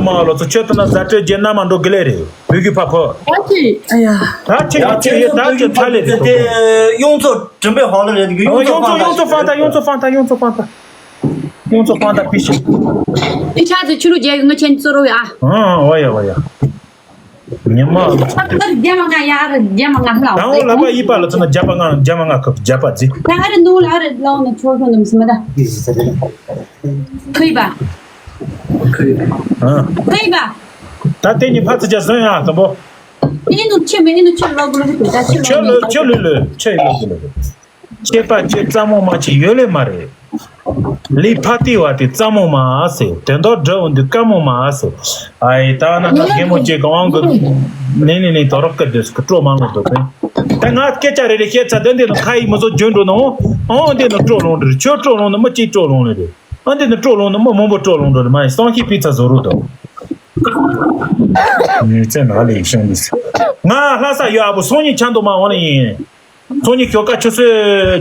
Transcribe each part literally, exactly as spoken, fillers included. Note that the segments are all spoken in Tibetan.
མ་ལོ་ཚོ་ཁྱོད་ལྟ་ན་ཟ་འཕྲོད་རྒྱལ་ན་མ་འགྲོ་གི་ལེ་རེད། བོད་ཀྱི་ཕ་ཕོ། ད་ཅི་ཨ་ཡ། ད་ཁྱེད་ཡ་ཁྱེད་ཡ་ད་ཁྱེད་ཚ་ལེ་རེད་དོ། ཡོངས་རྫོགས་དྲན་པའི་ཧོ་ལེ་རེད། ཡོངས་རྫོགས་ཕང་ད་ཡོངས་རྫོགས་ཕང་ད་ཡོངས་རྫོགས་ཕང་ད་ཡོངས་རྫོགས་ཕང་ད་ཕི་ཤི། ཨི་ཆ་ཚེ་ཆུ་རུ་རྒྱལ་གི་ང་ཆེན་གཙོ་རོ་ཡ། ཨ་ཨ་ཡ་ཨ་ཡ། ཉི་མ་ལོ་ཚོ་དེ། རྒྱ་མ་ང་ཡ་རེད་རྒྱ་མ་ང་ལ། ད་འོ་ལ་པ་ཡི་པ་ལ་ཚོ་ན་རྒྱ་པ་ང་རྒྱ་མ་ང་ཁབ་རྒྱ་པ་ཛི། ད་རེད་འདུག་ལ་རེད་ལོང་ནི་ཆོ་ཆོ་ནམ་སི་མ་ད། ཁུ་ཡི་པ། ཨ། ཁུ་ཡི་པ། ད་དེ་ཉི་ཕ་ཚི་ཇ་བཟོ་ཡ་དང་པོ། ཨི་ནུ་ཆེ་མེ་ཨི་ནུ་ཆེ་ལོ་གུ་ལོ་གུ་ད་ཆེ་ཆེ་ལོ་ལོ་ཆེ་ལོ་ལོ་ཆེ་ལོ་གུ་ལོ། ཆེ་པ་ཆེ་ཙམ་མོ་མ་ཆེ་ཡོད་ལེ་མ་རེད། ལི་ཕ་ཏི་བ་ཏི་ཙམ་མོ་མ་ཟེར་དེ་འདོ་འདྲ་འོ་འདི་ཀ་མོ་མ་ཟེར། ཨ་ཡི་ད་ན་ན་རྒན་མོ་ཅེ་གང་གི་ནི་ནི་ནི་དོ་རོག་ཀི་དེ་སྐུ་སྤྲོ་མང་ལོ་འདུག་གི། ད་ང་སྐད་ཆ་རེ་རེ་བཤད་ཚ་དེ་འདི་ནི་ཁ་ཡི་མི་བཟོ་རྒྱུན་འགྲོ་ནོ། ཨོ་འདི་ནི་སྤྲོ་ལོང་རེད། ཁྱོད་སྤྲོ་ལོང་ནི་མི་གཅིག་སྤྲོ་ལོང་ལེ་རེད། ཨ་འདི་ནི་སྤྲོ་ལོང་ནི་མི་མང་པོ་སྤྲོ་ལོང་འགྲོ་རེད། མ་ཡི་སང་ཤི་པི་ཚ་བཟོ་རུ་དང་། ངས་བཙན་ལ་ལས་བྱུང་ནི་ང་ལྷ་ས་ཡོད་ཨ་བུ་སང་ཉིན་ཆ་འདུག་མ་འོང་ནི་ཡིན། སང་ཉིན་ཞོགས་ཀ་ཆུ་ཚོད་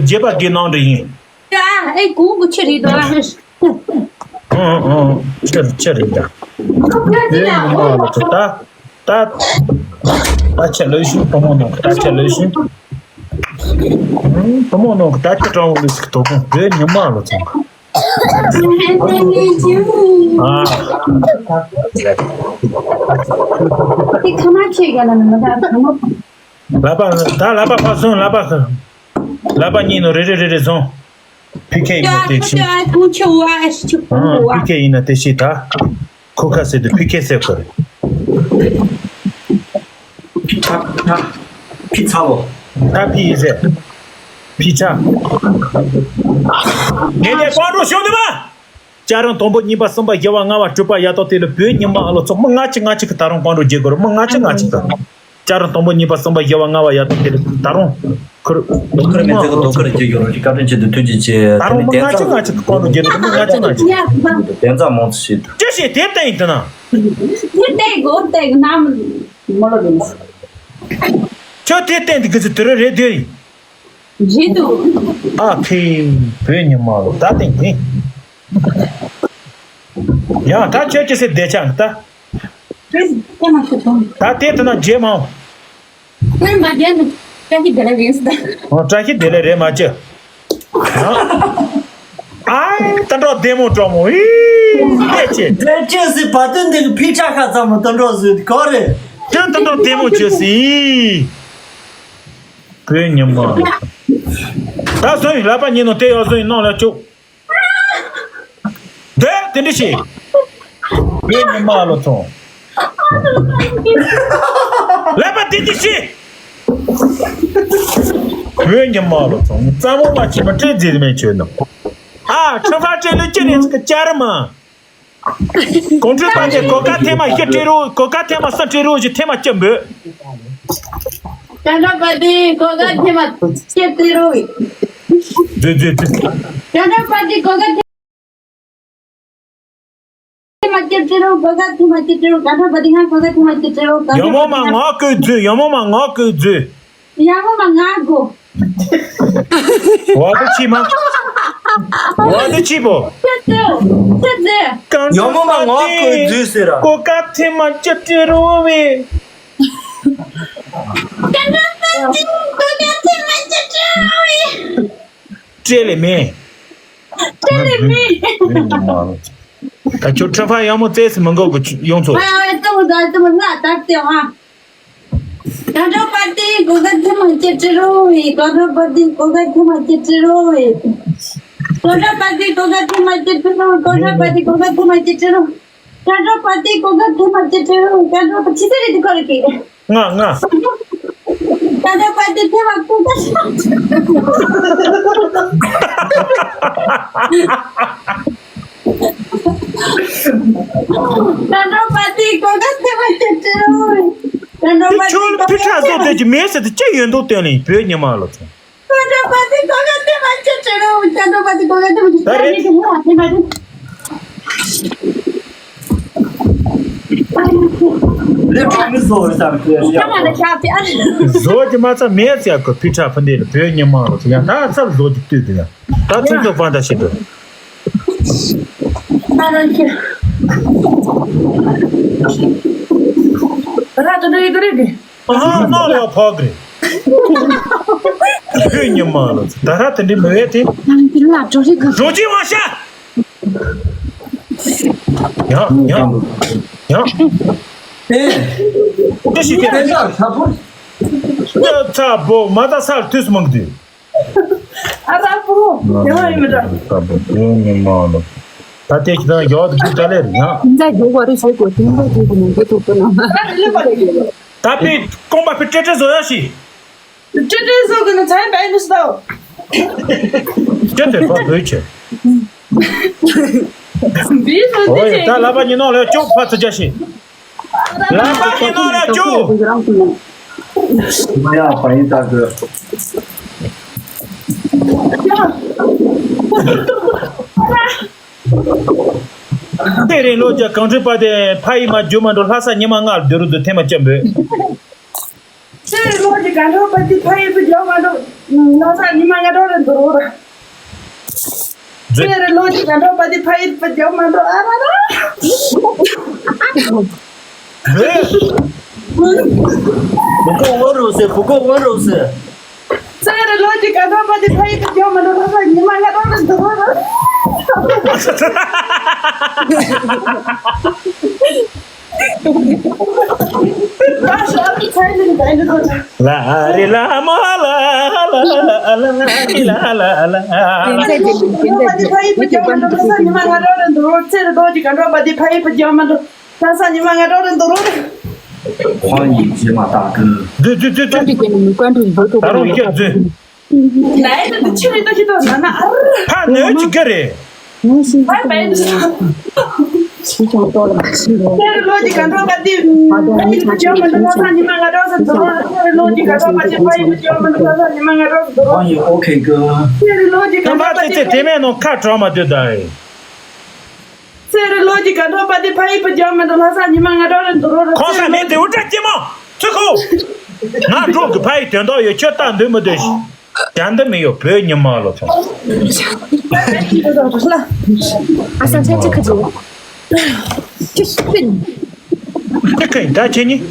བརྒྱད་པ་དགེ་གནང་འདྲི་ཡིན། ཨ་ཨེ་གོང་གི་ཆི་རེད་དོ་ཨ། ཨང་ཨང་ཆི་ཆི་རེད་ད། ཨེ་ཡིན་མ་ལོ་ཚོ་ད་ད་ད་ཆ་ལོས་ཤིང་བུ་མོ་ནང་ད་ཆ་ལོས་ཤིང་། བུ་མོ་ནང་ད་ཆ་དྲང་བོ་ལོས་ཤིག་དོ་གོང་བོད་ཉི་མ་ལོ་ཚོ། ཨ། དེ་ཁ་མ་ཆེ་ག་ལ་མི་ད་ཁ་མ། ལ་པ་ད་ལ་པ་ཕ་སོང་ལ་པ། ལ་པ་གཉིས་ནོ་རེ་རེ་རེ་རེ་སོང་། ཕི་ཁེ་ཡིན་ན་དེ་ཤི། ཨ་ཕི་ཁེ་ཡིན་ན་དེ་ཤི་ད། ཁོ་ཁ་ཟེར་དུ་ཕི་ཁེ་ཟེར་གོ་རེད། ཕི་ཁ་ཕི་ཁ་ཕི་ཚ་བོ། ད་ཕི་ཡིན་ཟེར། ཕི་ཆ། ངས་ནས་དཔང་གྲོགས་ཤོག་འདི་མ། ལྕགས་རིང་དང་པོ་གཉིས་པ་གསུམ་པ་བཞི་བ་ལྔ་བ་དྲུག་པ་ཡ་ཏོ་དེ་ལ་བོད་ཉི་མ་ཨ་ལོ་ཚོགས་མི་ལྔ་གཅིག་ལྔ་གཅིག་གི་ད་རུང་དཔང་གྲོགས་རྒྱག་དགོས་རེད། མི་ལྔ་གཅིག་ལྔ་གཅིག་ད་རུང་། ལྕགས་རིང་དང་པོ་གཉིས་པ་གསུམ་པ་བཞི་བ་ལྔ་བ་ཡ་ཏོ་དེ་ལ་ད་རུང་ཁུར། དོ་ཁུར་མེད་ཚེ་གི་དོ་ཁུར་གྱི་ཡོ་རོ་ཅི་བཀའ་དྲིན་ཆེ་དུ་ཐུགས་རྗེ་ཆེ། ད་རུང་མི་ལྔ་གཅིག་ལྔ་གཅིག་གི་དཔང་གྲོགས་རྒྱག་རེད། མི་ལྔ་གཅིག་ལྔ་གཅིག་དན་རྩ་མང་ཙམ་ཞིག་དུ། ཅི་ཞིག་དེ་བསྟན་ཡིན་དུ་ན། དེ་བསྟན་དགོས་བསྟན་གི་ནམ་མོ་ལོ་ཡིན། ཁྱོད་དེ་བསྟན་དེ་གི་ཚེ་དུ་རུ་རེད་དེ་ཡིན། རེད་དོ། ཨ་ཁེ། བོད་ཉི་མ་ལོ་ད་ཏིང་ཏིང་། ཡང་ད་ཁྱོད་ཀྱི་སེ་བདེ་ཆགས་ད། རེད་ཀྱ་མ་ཤོད་དོ། ད་དེ་ད་ན་རྗེས་མ། ཁོས་མ་རྒྱན་དུ་བཀྲ་ཤིས་བདེ་ལེགས་རེད་ཟེར། ཨོ་བཀྲ་ཤིས་བདེ་ལེགས་རེད་མ་ཅི། ཨའི་ད་འགྲོ་བདེ་མོ་གྲོགས་མོ་ཨི། ལས་ཆེ། འདྲེ་ཅི་སི་བ་དོན་འདི་གི་ཕི་ཆ་ཁ་ཙམ་མོ་ད་འགྲོ་ཟོས་གོ་རེད། དོན་ད་འགྲོ་བདེ་མོ་བྱོས་སི། བོད་ཉི་མ། ད་བཟོ་ཡིན་ལག་པ་ཉིན་ནོ་དེ་ཡོད་བཟོ་ཡིན་ནང་ལ་བཅུག་དེ་དེ་འདྲ་ཞིག་བོད་ཉི་མ་ལོ་ཚོང་། ལག་པ་དེ་འདྲ་ཞིག་བོད་ཉི་མ་ལོ་ཚོང་། རྩ་མོ་མ་ཆེ་མ་སྤྲད་རྫི་མེད་བྱོས་ནོ། ཨ་ཁྲི་ཕ་སྤྲད་ལུས་ཅི་ནས་ཅིག་གི་ཅར་མ། གོང་ཁྲོས་པ་དེ་གོ་ཀ་ཐེངས་མ་བཞི་སྤྲད་རོགས། གོ་ཀ་ཐེངས་མ་གསུམ་སྤྲད་རོགས་ཞེས་ཐེངས་མ་བཅུ་འབོད། ཀྱང་ཁྲོས་པ་དེ་གོ་ཀ་ཐེངས་མ་བཞི་སྤྲད་རོགས། འཛུལ་འཛུལ་འཛུལ། ཀྱང་ཁྲོས་པ་དེ་གོ་ཀ་ཐེངས་མ་བཅུ་སྤྲད་རོགས། གོ་ཀ་ཐེངས་མ་བཅུ་སྤྲད་རོགས། ཀྱང་ཁྲོས་པ་དེ་ང་གོ་ཀ་ཐེངས་མ་བཅུ་སྤྲད་རོགས། ཡ་མོ་མ་ང་ཀོས་འཛུལ། ཡ་མོ་མ་ང་ཀོས་འཛུལ། ཡ་མོ་མ་ང་གོ། བ་དུ་ཆི་མ། བ་དུ་ཆི་པོ། ཆི་ཙེ། ཆི་ཙེ། ཡ་མོ་མ་ང་ཀོས་འཛུལ་ཟེར་ར། གོ་ཀ་ཐེངས་མ་བཅུ་སྤྲད་རོགས་བས། ཀྱང་ཁྲོས་པ་དེ་གོ་ཀ་ཐེངས་མ་བཅུ་སྤྲད་རོགས་བས། སྤྲད་ལེ་མེད། སྤྲད་ལེ་མེད། ད་ཁྱོད་ཁྲི་ཕ་ཡག་མོ་བཙལ་སི་མི་འགོ་གི་ཡོང་ཚོ། ཨ་ཨ་ཏུ་མོ་ད་ཏུ་མོ་ང་ད་ཏེ་ཨ། ཀྱང་ཁྲོས་པ་དེ་གོ་ཀ་ཐེངས་མ་བཅུ་སྤྲད་རོགས་བས། ཀྱང་ཁྲོས་པ་དེ་གོ་ཀ་ཐེངས་མ་བཅུ་སྤྲད་རོགས་བས། ཀྱང་ཁྲོས་པ་དེ་གོ་ཀ་ཐེངས་མ་བཅུ་སྤྲད་རོགས། ཀྱང་ཁྲོས་པ་དེ་གོ་ཀ་ཐེངས་མ་བཅུ་སྤྲད་རོགས། ཀྱང་ཁྲོས་པ་དེ་གོ་ཀ་ཐེངས་མ་བཅུ་སྤྲད་རོགས། ཀྱང་ཁྲོས་པ་ཆི་ཟེར་རེད་དེ་ཁོ་རེད་གི། ང་ང་། ཀྱང་ཁྲོས་པ་དེ་ཐེངས་མ་གོ་ཀ་ཐེངས་མ། ཀྱང་ཁྲོས་པ་དེ་གོ་ཀ་ཐེངས་མ་བཅུ་སྤྲད་རོགས། ཀྱང་ཁྲོས་པ་དེ་ཁྱོད་ལ་ཕི་ཁྲ་བཟོ་དེ་ཅི་མེད་ཟེར་དེ་ཅི་ཡོད་འདུག་སྟོན་ལེ་བོད་ཉི་མ་ལོ་ཚོ། ཀྱང་ཁྲོས་པ་དེ་གོ་ཀ་ཐེངས་མ་བཅུ་སྤྲད་རོགས། ཀྱང་ཁྲོས་པ་དེ་གོ་ཀ་ཐེངས་མ་བཅུ་སྤྲད་རོགས། ད་རེད། ལས་གྲོགས་མི་བཟོ་བར་བསམ་ཁྱེར་ཡག་པོ། བཟོ་གི་མ་ཚ་མེད་ཟེར་གི་ཕི་ཁྲ་ཕུ་འདི་ལ་བོད་ཉི་མ་རོ་ཚོ་ཡང་ད་ཚབ་བཟོ་གི་ལྟོས་དུ་ཡང་ད་ཚུན་ཚོད་ཕན་ད་ཤེས་དུ། ད་རང་ཁྱེར། ད་ར་དེ་འདྲ་ཡོད་ཀྱི་རེད་དེ། ཨ་ཧ་ནོ་ལེ་ཕོག་རེད། ཁྱོད་ཉི་མ་ལ་ད་ར་དེ་འདྲ་མི་བས་དེ། ལ་འགྲོ་རིགས་ག་འགྲོ་ཅི་མ་ཤ། ཡང་ཡང་ཡང་། ཨེ། ཅི་ཞིག་དེ། ཚ་པོ། ཚ་པོ་མ་ད་སར་དུས་མང་དུས། ཨ་ར་པོ། ཡང་ཡིན་མི་འདྲ། ད་དེ་ཁྱེད་རང་ཡག་དུ་གི་ད་ལེར་ཡང་། འཛའ་རྒྱུག་བ་རེ་བྱེད་དགོས་དུས་འཛའ་རྒྱུག་གི་ནང་གི་ཐུག་པ་ན། ད་དེ་ལེ་པ་རེད། ད་པའི་རྐང་པ་པའི་ཀྲེ་ཀྲེ་བཟོ་ཡ་ཞིག་ཀྲེ་ཀྲེ་བཟོ་གི་ནི་ཚན་པའི་ནི་སྟོ། ཀྲེ་དེ་པ་བོད་ཆེ། འདི་བཟོ་འདི་ཨོ་ཡ་ད་ལ་པ་ཉི་ནོ་ལ་ཅོག་ཕ་ཚུ་རྒྱ་ཞིག་ལ་པ་ཉི་ནོ་ལ་ཅོག་མ་ཡ་པ་ཡིན་ད་གི་དེ་རིང་ལོ་བརྒྱ་གངས་ཁྲོད་པ་དེ་ཕ་ཡི་མ་རྒྱུ་མ་འགྲོ་ལྷ་ས་ཉི་མ་ལྔ་ལ་སྡོད་རུ་འདུག་ཐེངས་མ་བཅམ་བོས། ཚེ་རིང་ལོ་བརྒྱ་གངས་ཁྲོད་པ་དེ་ཕ་ཡི་བུ་རྒྱུ་མ་འགྲོ་ལྷ་ས་ཉི་མ་ལྔ་འགྲོ་རེ་འདུག་རོ། ཚེ་རིང་ལོ་བརྒྱ་གངས་ཁྲོད་པ་དེ་ཕ་ཡི་བུ་རྒྱུ་མ་འགྲོ་ཨ་ར་ར། བུ་ཀོ་ཝོ་རུ་སེ་བུ་ཀོ་ཝོ་རུ་སེ། ཚེ་རིང་ལོ་བརྒྱ་གངས་ཁྲོད་པ་དེ་ཕ་ཡི་བུ་རྒྱུ་མ་འགྲོ་ལྷ་ས་ཉི་མ་ལྔ་འགྲོ་རེ་འདུག་རོ། ལ་རེ་ལ་མ་ལ་ལ་ལ་ལ་རེ་ལ་ལ་ལ་ལ། ཚེ་རིང་ལོ་བརྒྱ་གངས་ཁྲོད་པ་དེ་ཕ་ཡི་བུ་རྒྱུ་མ་འགྲོ་ལྷ་ས་ཉི་མ་ལྔ་འགྲོ་རེ་འདུག་རོ། ཚེ་རིང་ལོ་བརྒྱ་གངས་ཁྲོད་པ་དེ་ཕ་ཡི་བུ་རྒྱུ་མ་འགྲོ་ལྷ་ས་ཉི་མ་ལྔ་འགྲོ་རེ་འདུག་རོ། ཁོང་ཡིན་གྱི་མ་ད་གི། འདི་འདི་འདི་འདི། ཀ་འདྲི་ཀ་འདྲི་མི་ཀ་འདྲི་འདི་འདི་ད་རུང་ཡ་འདི། ལའི་ད་འདི་ཆི་རེད་ད་ཁྱི་ད་ན་ན་ཨར། ཕ་ནོད་ཅི་ག་རེད། ཕ་བས་འདི་ས། ཕྱི་ཁྱོད་ལྟོ་ལ་ཕྱི་རོ། ཚེ་རིང་ལོ་བརྒྱ་གངས་ཁྲོད་པ་དེ་ཕ་ཡི་བུ་རྒྱུ་མ་འགྲོ་ལྷ་ས་ཉི་མ་ལྔ་འགྲོ་རེ་འདུག་རོ། ཚེ་རིང་ལོ་བརྒྱ་གངས་ཁྲོད་པ་དེ་ཕ་ཡི་བུ་རྒྱུ་མ་འགྲོ་ལྷ་ས་ཉི་མ་ལྔ་འགྲོ་རེ་འདུག་རོ། ཁོང་ཡིན་ཨོ་ཁེ་གི། ཚེ་རིང་ལོ་བརྒྱ་གངས་ཁྲོད་པ་དེ་ཕ་ཡི་བུ། ཚེ་རིང་ལོ་བརྒྱ་གངས་ཁྲོད་པ་དེ་ཕ་ཡི་བུ་རྒྱུ་མ་འགྲོ་ལྷ་ས་ཉི་མ་ལྔ་འགྲོ་རེ་འདུག་རོ། ཁོང་ས་མེད་དེ་འུ་ཏྲ་སྐྱེ་མོ་ཚུ་ཁོ། ང་འགྲོ་གི་ཕ་ཡི་དོན་དག་ཡོད་ཁྱོད་ལྟ་འདོད་མི་འདོད་ཞིག་ཡང་འདི་མི་ཡོད་བོད་ཉི་མ་ལོ་ཚོ། ཨ་ས་ཆ་ཅི་ཁ་ཅི། ཅི་ཤི་ཕིན། ཅི་ཁ་ཡིན་ད་ཁྱེད་གཉིས།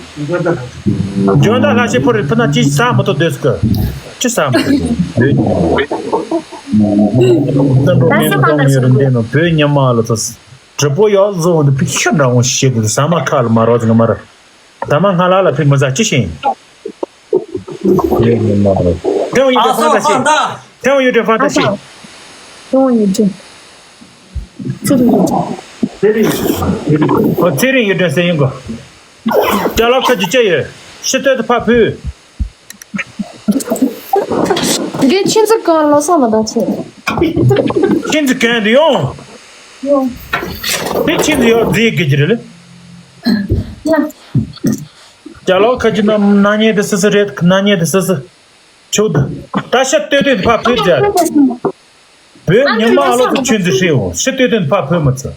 འཇོན་ད་ལྷ་ཤེ་ཕོ་རེ་ཕུ་ན་ཅི་ས་མོ་ཏོ་སྡོད་སྐུ། ཅི་ས་མོ་ཏོ་སྡོད། བཙན་པོ་མེད་ནོ་གཏོང་ཡོད་རེད་འདི་ནོ་བོད་ཉི་མ་ལོ་ཚོ། གྲི་པོ་ཡག་བཟོ་འོང་དུ་ཕི་ཤ་འདྲ་འོང་ཞེས་དུ་ས་མ་ཁ་ལ་མ་རོ་ཟིན་མ་ར། ད་མ་སྔ་ལ་ལ་ཕི་མི་ཟ་ཅི་ཤེས་ཡིན། ཡོད་ནི་མ་རེད། ཐེའུ་ཡོད་ཨ་དྲན་ཧྥང་ད་ཤེས། ཐེའུ་ཡོད་དྲན་ཧྥང་ད་ཤེས། ཐེའུ་ཡོད་དྲན། ཚེ་རིང་ཡོད་དྲན། ཚེ་རིང་ཡོད་དྲན་ཟེར་ཡིན་གོ། ཅ་ལག་ཁ་ཅིག་ཅི་ཡོད། ཕྱི་སྟོད་དུ་ཕ་ཕུལ། འདི་ཁྱིམ་ཚང་གང་ལོ་སོང་མ་དང་ཆེ། ཁྱིམ་ཚང་གང་དུ་ཡོང་། ཡོང་། དེ་ཁྱིམ་ཚང་ཡོད་རྫི་གི་ཅི་རེད། ཡ། ཅ་ལག་ཁ་ཅིག་ན་ན་ཉེ་དེ་སི་སི་རེད་ན་ཉེ་དེ་སི་སི། ཆུ་དུ། ད་ཤ་སྟོད་སྟོད་ཕ་ཕུལ་རྫི། བོད་ཉི་མ་ལོ་ཚོ་ཆུན་ཚི་ཧྲིའོ་ཤི་ལྟོས་ལྟོས་ཕ་ཕོད་མི་ཚུ།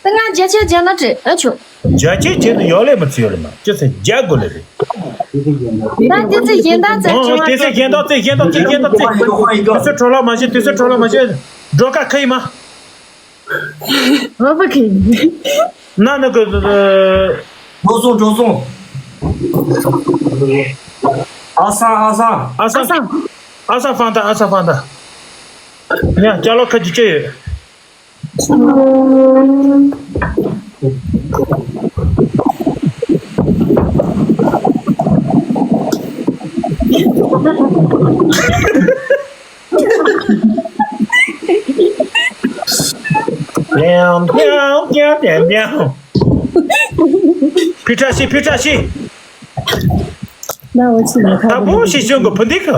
ད་ང་རྒྱ་ཆེ་རྒྱ་ན་བྲེ་ཨ་ཆོ། རྒྱ་ཆེ་རྒྱ་ན་ཡོད་ལེ་མི་ཚུ་ཡོད་ལེ་མ་ཅི་ཚེ་རྒྱ་དགོ་ལེ་རེད། ད་དེ་ཚེ་གཞན་དག་ཚེ་ཨོ་ཆུང་བ་དེ་ཚེ་གཞན་དག་ཚེ་གཞན་དག་ཚེ་གཞན་དག་ཚེ། དུས་ཚོད་འཕྲོ་བརླག་མ་བྱེད་དུས་ཚོད་འཕྲོ་བརླག་མ་བྱེད། འགྲོ་ཀ་ཁ་ཡི་མ། ཨོ་བ་ཁི། ན་ན་གི། འགྲོ་སོང་འགྲོ་སོང་། ཨ་སང་ཨ་སང་། ཨ་སང་། ཨ་སང་ཧྥང་ཏ་ཨ་སང་ཧྥང་ཏ། ཡ་ཅ་ལག་ཁ་ཅིག་ཅི་ཡོད། ཕི་ཁྲ་ཤི་ཕི་ཁྲ་ཤི། ད་བོ་ཤི་ཤོང་གི་བུ་འདི་གི་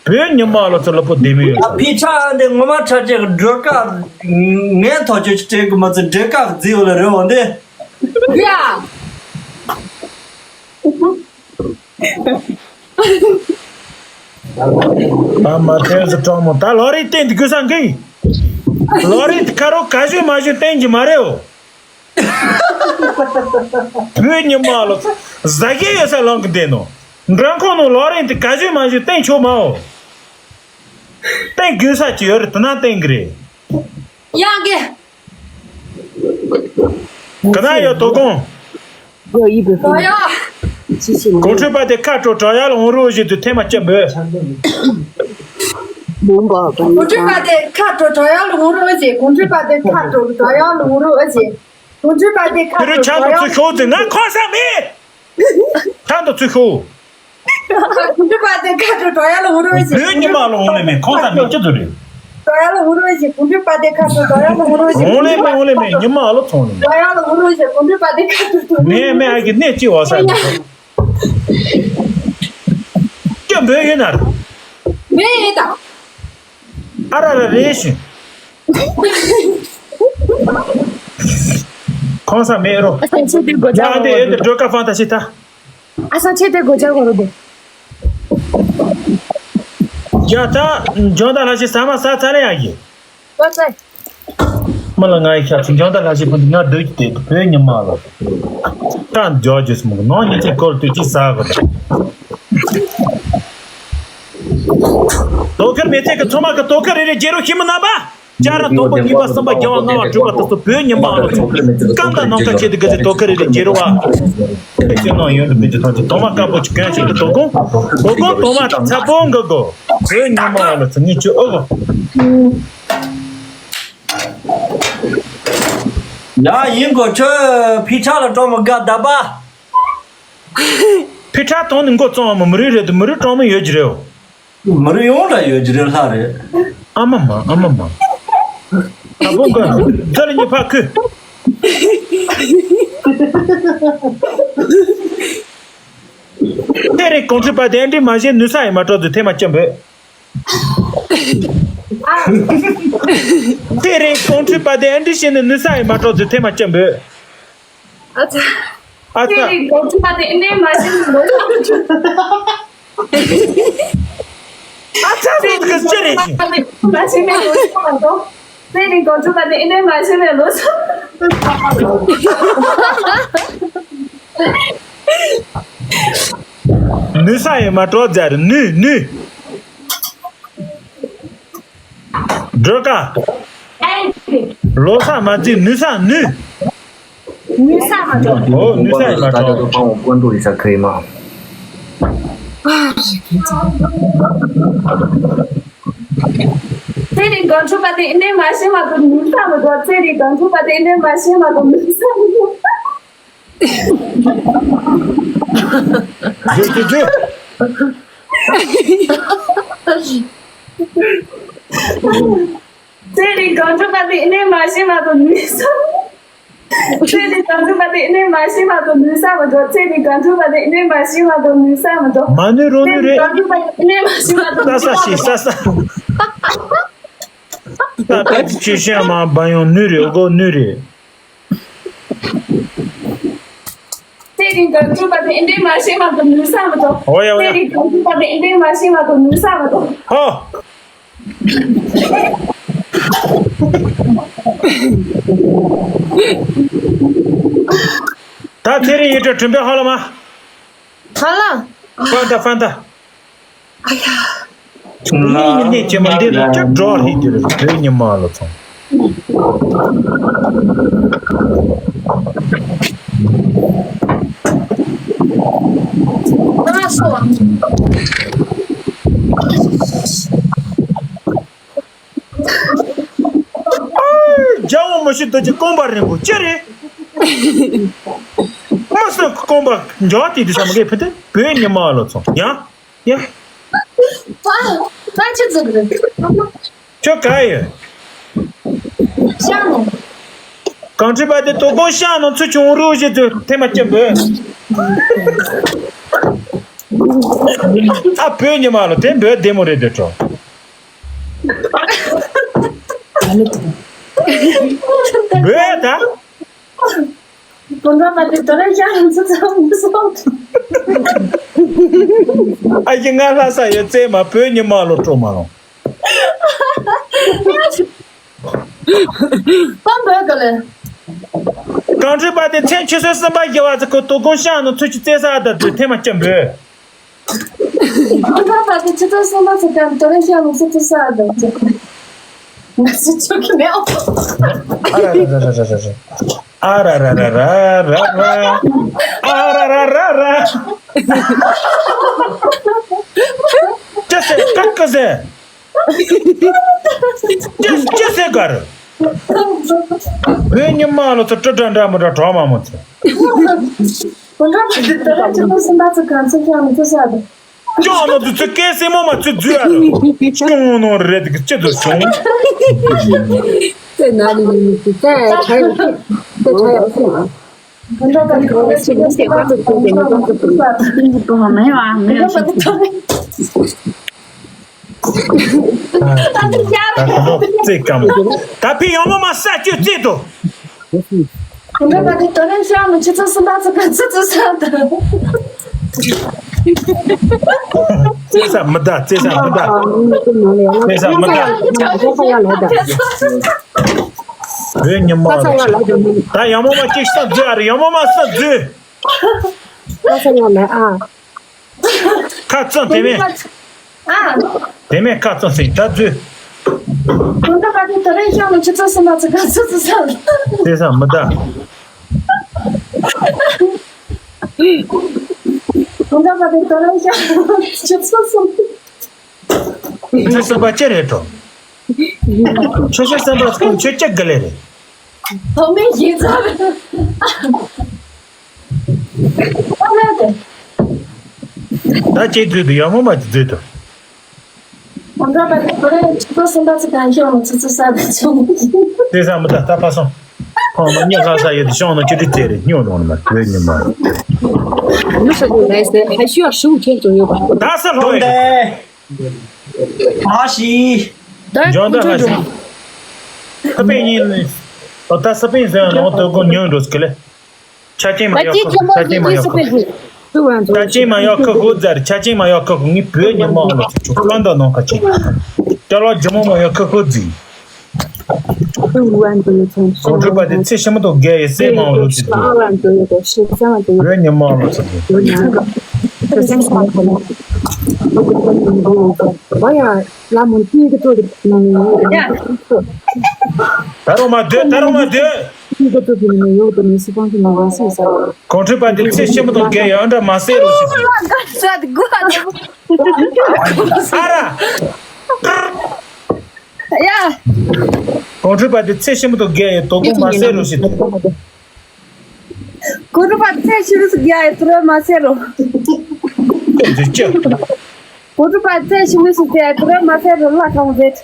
བོད་ཉི་མ་ལོ་ཚོ་ལོ་པོ་བདེ་མོ་ཡོད་ཨ་ས། ཕི་ཁྲ་འདི་ངོ་མ་ཁྲ་ཅན་གི་སྒྲོལ་དཀར། ངས་ཐག་ཆོད་ཅིག་སྤྲད་གི་མ་ཚད་སྒྲོལ་དཀར་རྫི་ཡོད་ལ་རེད་འོང་དེ། ཡ། ཨ་མ་ཐེངས་སུ་གྲོགས་མོ་ད་ལོ་རེ་བསྟན་དུ་དགོས་ས་འགི། ལོ་རེ་དུ་ཁ་རོག་ག་ཞུ་མ་ཞུ་བསྟན་གྱི་མ་རེད་འོ། བོད་ཉི་མ་ལོ་ཟ་གི་ཡོད་ས་ལོང་གི་བསྟན་ནོ། མགྲོན་ཁང་ནང་ལོ་རེ་དུ་ག་ཞུ་མ་ཞུ་བསྟན་ཆོག་མ་འོ། བསྟན་དགོས་ས་ཅི་ཡོད་རེད་དུ་ན་བསྟན་གི་རེད། ཡང་གི། ག་ན་ཡོད་དོ་དགོང་། ཡོད་ཡིན་པའི་ཀོ་ཡ། ཅི་ཞིག་མི་གོང་འཁྲུལ་པ་དེ་ཁ་དྲོ་དྲག་ཡག་ལ་འོང་རོགས་ཞེས་དུ་ཐེངས་མ་བཅུ་འབོད། མུན་པ་གོང་འཁྲུལ་པ་དེ་ཁ་དྲོ་དྲག་ཡག་ལ་འོང་རོགས་ཞེས། གོང་འཁྲུལ་པ་དེ་ཁ་དྲོ་དྲག་ཡག་ལ་འོང་རོགས་ཞེས། གོང་འཁྲུལ་པ་དེ་ཁ་དྲོ་དྲག་ཡག་ལ། ཁྱོད་ཚོ་ཤོག་ཟེར། ང་ཁོ་ས་མེད། ད་ད་ཚུར་ཤོག་གོང་འཁྲུལ་པ་དེ་ཁ་དྲོ་དྲག་ཡག་ལ་འོང་རོགས་ཞེས། བོད་ཉི་མ་ལ་འོང་ལེ་མེད། ཁོང་ཚང་མི་སྐྱིད་དུ་རེད། དྲག་ཡག་ལ་འོང་རོགས་ཞེས། གོང་འཁྲུལ་པ་དེ་ཁ་དྲོ་དྲག་ཡག་ལ་འོང་རོགས་ཞེས། འོང་ལེ་མེད། འོང་ལེ་མེད། ཉི་མ་ལ་ཚོང་ནི། དྲག་ཡག་ལ་འོང་རོགས་ཞེས། གོང་འཁྲུལ་པ་དེ་ཁ་དྲོ་དྲག་ཡག་ལ། ནས་མེད། ཨ་གི་ནས་ཅི་བ་ས་ཡིན། སྐྱོ་འབོད་ཡོད་ན་ར། མེད་ད། ཨ་ར་ར་རེད་ཞུ། ཁོང་ས་མེད་རོ། ཨ་སང་ཆེ་དེ་གོ་ཡ་ཨ་འདི་ཨེ་འདི་སྒྲོལ་དཀར་ཧྥང་ད་ཤི་ད། ཨ་སང་ཆེ་དེ་གོ་ཅག་གོ་རོ་དེ། ཡ་ད་འཇོན་ད་ལ་ཤི་ས་མ་ས་ཚ་ལེ་ཡ་གི། ལོ་ཙེ། མི་ལ་ང་ཡི་ཤ་ཚིག་འཇོན་ད་ལ་ཤི་ཁོ་འདི་ང་སྡོད་ཀྱི་དེ་བོད་ཉི་མ་ལ། ད་འཇོག་རྒྱུ་སྨུག་ནང་ཉིན་གཅིག་སྐོར་དུས་གཅིག་ཟ་དགོས། དོ་ཁུར་མི་ཚེ་གི་ཚོ་མ་གི་དོ་ཁུར་རེ་རེ་རྒྱལ་རོགས་ཤིང་མི་རྣམ་པ། བརྒྱ་ར་དང་པོ་གཉིས་པ་གསུམ་པ་བརྒྱ་པ་ལྔ་པ་དྲུག་པ་དེ་ཚོ་བོད་ཉི་མ་ལ་ཚོ་སྐམ་དང་ནམ་མཁའ་ཁྱེད་དུ་གི་ཚེ་དོ་ཁུར་རེ་རེ་རྒྱལ་རོགས་བ། ཁྱེད་ནང་ཡོད་འདུག་མི་འདུག་ཐམས་ཅད་དོ་མ་དཀར་པོ་ཅིག་གྱོན་ཞིག་གི་དོ་དགོང་། དོ་དགོང་དོ་མ་ཚ་པོ་འགའ་གོ། བོད་ཉི་མ་ལ་ཚོ་ངེད་ཆུ་ཨོ་གོ། ཡ་ཡིན་གོ། ཁྱོད་ཕི་ཁྲག་ལ་གྲོགས་མོ་དགའ་ད་པ། ཕི་ཁྲག་དང་ནི་མགོ་བཙོང་བ་མི་རིགས་རེད་དུ་མི་རིགས་གྲོགས་མོ་ཡོད་ཀྱི་རེད། མི་རིགས་ཡོངས་ལ་ཡོད་ཀྱི་རེད་ལྷ་རེད། ཨ་མ་མ་ཨ་མ་མ། ད་བོ་འགའ་རྫ་ལ་ཉི་ཕ་ཁུ། དེ་རིང་གོང་ཁྲི་པ་དེ་འདྲི་མ་བྱེད་ནུས་ས་ཡི་མ་གྲོགས་དུ་ཐེ་མ་སྐྱོན་བོད། དེ་རིང་གོང་ཁྲི་པ་དེ་ཨ་འདྲི་བྱས་ནས་ནུས་ས་ཡི་མ་གྲོགས་ཚོས་ཐེ་མ་སྐྱོན་བོད། ཨ་ཚ། ཨ་ཚ། དེ་རིང་གོང་ཁྲི་པ་དེ་ཨ་འདྲི་མ་བྱས་ནས་ལོ་ཆགས་འགྲོ། ཨ་ཚ་ཟེར་གི་ཅི་རེད་ཅི། མ་བྱས་ནས་ལོ་ཆགས་མ་གཏོགས། དེ་རིང་གོང་ཁྲི་པ་དེ་ཨ་འདྲི་མ་བྱས་ནས་ལོ་ཆགས། ནུས་ས་ཡི་མ་གྲོགས་ཚོས་ནུས་ནུས། སྒྲོལ་དཀར། ལོ་ས་མ་བརྩིས་ནུས་ས་ནུས། ནུས་ས་མ་འགྲོ། ཨོ་ནུས་ས་ཡི་མ་འགྲོ། ཚེ་རིང་གོང་ཁྲི་པ་དེ་ཨ་འདྲི་མ་བྱས་མ་གཏོགས་ནུས་ས་མ་འགྲོ། ཚེ་རིང་གོང་ཁྲི་པ་དེ་ཨ་འདྲི་མ་བྱས་མ་གཏོགས་ནུས་ས་མ་འགྲོ། རྗེ་རྗེ་རྗེ། ཚེ་རིང་གོང་ཁྲི་པ་དེ་ཨ་འདྲི་མ་བྱས་མ་གཏོགས་ནུས་ས། ཚེ་རིང་གོང་ཁྲི་པ་དེ་ཨ་འདྲི་མ་བྱས་མ་གཏོགས་ནུས་ས་མ་འགྲོ། ཚེ་རིང་གོང་ཁྲི་པ་དེ་ཨ་འདྲི་མ་བྱས་མ་གཏོགས་ནུས་ས་མ་འགྲོ། མ་ནུས་རུང་ནུས་རེད། ཚེ་རིང་གོང་ཁྲི་པ་དེ་ཨ་འདྲི་མ་བྱས་མ་གཏོགས་ས་ས་ཤི་ས་ས། ད་ད་ཅི་ཤེས་མ་བ་ཡོང་ནུས་རེད། འོ་གོ་ནུས་རེད། ཚེ་རིང་གོང་ཁྲི་པ་དེ་ཨ་འདྲི་མ་བྱས་མ་གཏོགས་ནུས་ས་མ་གཏོགས། འོ་ཡ་འོ་ཡ། ཚེ་རིང་གོང་ཁྲི་པ་དེ་ཨ་འདྲི་མ་བྱས་མ་གཏོགས་ནུས་ས་མ་གཏོགས། ཧོ། ད་ཚེ་རིང་ཡིན་གྲོལ་དྲིན་པའི་ཧ་ལ་མ། ཧ་ལ། ཧྥན་ཏ་ཧྥན་ཏ། ཨ་ཡ། ངའི་ཡིན་ནས་ཅེ་མ་འདི་ལ་སྐྱབས་འགྲོ་ཧི་འདི་རེད། བོད་ཉི་མ་ལ་ཚོང་། རྒྱལ་བ་མི་ཤི་དུ་ཅི་རྐང་པ་རིང་པོ་ཅི་རེད། མ་སོན་རྐང་པ་འཇོག་དེ་དུས་ས་མ་གི་ཕི་ཏི་བོད་ཉི་མ་ལ་ཚོང་ཡང་། ཡ། ད་ད་ཅི་ཟེར་རེད། ཁྱོད་ག་ཡོད། ཤང་ནང་། གང་ཁྲི་པ་དེ་དོ་དགོང་ཤང་ནང་ཚུར་བྱུང་རུ་བཞི་ཚོས་ཐེངས་མ་སྐྱེ་འབོད། ཨ་བོད་ཉི་མ་ལ་དེ་འབོད་བདེ་མོ་རེད་དེ་གྲོ། འབོད་ད། དགོན་པ་མ་དེ་དོ་ར་ཡ་རང་ཚོ་ཚང་མི་སོང་། ཨ་ཡི་ང་ལྷ་ས་ཡོད་ཙེ་མ་བོད་ཉི་མ་ལོ་སྤྲོ་མ་ལོང་། ཕམ་བོད་ག་ལེ། གང་ཁྲི་པ་དེ་མཚན་ཆུ་ཚོད་གསུམ་པ་བཞི་བ་ཚེ་ཁོ་དོ་དགོང་ཤང་ནང་ཚུར་ཆུ་རྩེ་ས་ད་དུ་ཐེངས་མ་སྐྱེ་འབོད། དགོན་པ་དེ་ཆུ་ཚོད་གསུམ་པ་ཚེ་ཀ་དོ་ར་ཤང་ནང་ཚུར་རྩེ་ས་ད་དུ། ང་ཚོ་ཆོག་གི་མེད། ཨ་ར་ར་ར་ར་ར་ར། ཨ་ར་ར་ར་ར་ར་ར། ཨ་ར་ར་ར་ར། ཅི་ཟེར་ཀ་ཀ་ཟེར། ཅི་ཅི་ཟེར་ག་རེ། བོད་ཉི་མ་ལོ་ཚོ་སྤྲོ་འདྲ་འདྲ་མི་འདྲ་གྲོགས་མ་མོ་ཚོ། ཁོང་ཁྲོ་པ་དེ་ད་རེས་ཆུ་ཚོད་གསུམ་པ་ཚོ་གང་ཚོད་ཀྱང་མི་ཚོད་ས་རེད། ཅང་ལོ་ཚོ་ཚོ་སྐད་སྲིང་མོ་མ་ཚོད་རྫུས་ཨ་རོ། ཅུང་ནོ་རེད་གི་ཅི་ཚོ་བྱུང་། དེ་ན་ལི་ལི་ལི་དེ་ཁྲ་ཡོད་དེ་ཁྲ་ཡོད་སོང་ཨ། ཁོང་ཁྲོ་པ་དེ་ཁོང་ཚོ་ཚོ་ཚོ་ཚོ་ཚོ་ཚོ་མེད་བ་མེད་བ་ཞིག་ད་ཁོ་རྩེ་ཀམ། ད་ཕི་ཡང་མོ་མ་ས་ཅུ་རྩེ་དོ། ཁོང་ཁྲོ་པ་དེ་དོ་རེན་ཤང་ནི་ཆུ་ཚོད་གསུམ་པ་ཚོ་ག་ཚོད་ཚོད་ས་དང་། རྩེ་ས་མི་ད་རྩེ་ས་མི་ད། རྩེ་ས་མི་ད། བོད་ཉི་མ་རེད། ད་ཡང་མོ་མ་གཅིག་ས་རྫུས་ཨ་རེ་ཡང་མོ་མ་ས་རྫུས། ཁ་བཙུམ་དེ་མེད། ཨ། དེ་མེད་ཁ་བཙུམ་ཟིན་ད་རྫུས། ཁོང་ཁྲོ་པ་དེ་དོ་རེན་ཤང་ནི་ཆུ་ཚོད་གསུམ་པ་ཚོ་ག་ཚོད་ཚོད་ས་དང་། རྩེ་ས་མི་ད། ཁོང་ཁྲོ་པ་དེ་དོ་རེན་ཤང་ཆུ་ཚོད་གསུམ། ཆུ་ཚོད་གསུམ་པ་ཅི་རེད་དོ། ཆུ་ཚོད་གསུམ་པ་ཁོང་ཆུ་ཅི་གི་ལེ་རེད། དོ་མེད་ཡིན་ཚ་རེད། ཨ་མེད་དེ། ད་ཅི་རྫུས་དུ་ཡག་མོ་མ་ཅི་རྫུས་དུ། ཁོང་ཁྲོ་པ་དེ་དོ་རེན་ཆུ་ཚོད་གསུམ་པ་ཚོ་གང་ཤོང་ཆུ་ཚོད་གསར་པ་བྱུང་། དེ་ས་མི་ད་ད་ཕ་སོང་། ཁོང་མ་ཉི་ལྷ་ས་ཡོད་དུ་ཤོང་ནོ་ཅི་དྲི་ཙེ་རེ་སྨྱོ་ནོ་ནི་མ་བོད་ཉི་མ། ཉུ་ས་དུ་རེད་ཟེར་ཧ་ཤུ་ཡ་ཧྲུའུ་ཁྱེད་ཚོ་ཡོད་པ། ད་ས་ལྷོ་ཡོད། ཨ་ཤི། འཇོན་ཐང་ལ་ཤི། ས་པན་ཡིན། ཨོ་ད་ས་པན་ཟེར་ཡང་ནོ་དོ་ཀོ་ཉོན་འགྲོ་སྐི་ལེ། ཆ་ཅན་མ་ཡོ་ཁ་ཁུ་ཆ་ཅན་མ་ཡོ་ཁ་ཁུ། ཆ་ཅན་མ་ཡོ་ཁ་ཁུ་ཛར་ཆ་ཅན་མ་ཡོ་ཁ་ཁུ་ངི་བོད་ཉི་མ་ལོ་ཚོ་ཁ་འདོ་ནོ་ཁ་ཅན། ཀྲ་ལོ་ཇི་མོ་མ་ཡོ་ཁ་ཁུ་ཛི། གོང་ཁྲོ་པ་དེ་ཚེ་ཤི་མ་ཏོ་རྒྱལ་ཡི་སྲས་མང་བོ་ལོ་ཚོ་ཁུ། བོད་ཉི་མ་ལོ་ཚོ་ཁུ། བ་ཡ་ལ་མོ་ཏི་གི་ཏོ་རི་ནང་ཡོད་རེད། ད་རུང་མ་སྡོད་ད་རུང་མ་སྡོད། ཏི་གི་ཏོ་རི་ནང་ཡོད་དོ་ནི་སི་པང་གི་ནང་བ་སི་ས། གོང་ཁྲོ་པ་དེ་ཚེ་ཤི་མ་ཏོ་རྒྱལ་ཡི་འདྲ་མ་སེ་རོ་ཞིག་ཏུ། ཨ་ར། ཡ། གོང་ཁྲོ་པ་དེ་ཚེ་ཤི་མ་ཏོ་རྒྱལ་ཡི་དོ་དགོང་མ་སེ་རོ་ཞིག་ཏུ། གོང་ཁྲོ་པ་ཚེ་ཤི་མ་ཏོ་རྒྱལ་ཡི་དོ་ར་མ་སེ་རོ། ཁོ་ཚོས་ཅི། གོང་ཁྲོ་པ་ཚེ་ཤི་མ་ཏོ་རྒྱལ་ཡི་དོ་ར་མ་སེ་རོ་ལ་གང་རེད།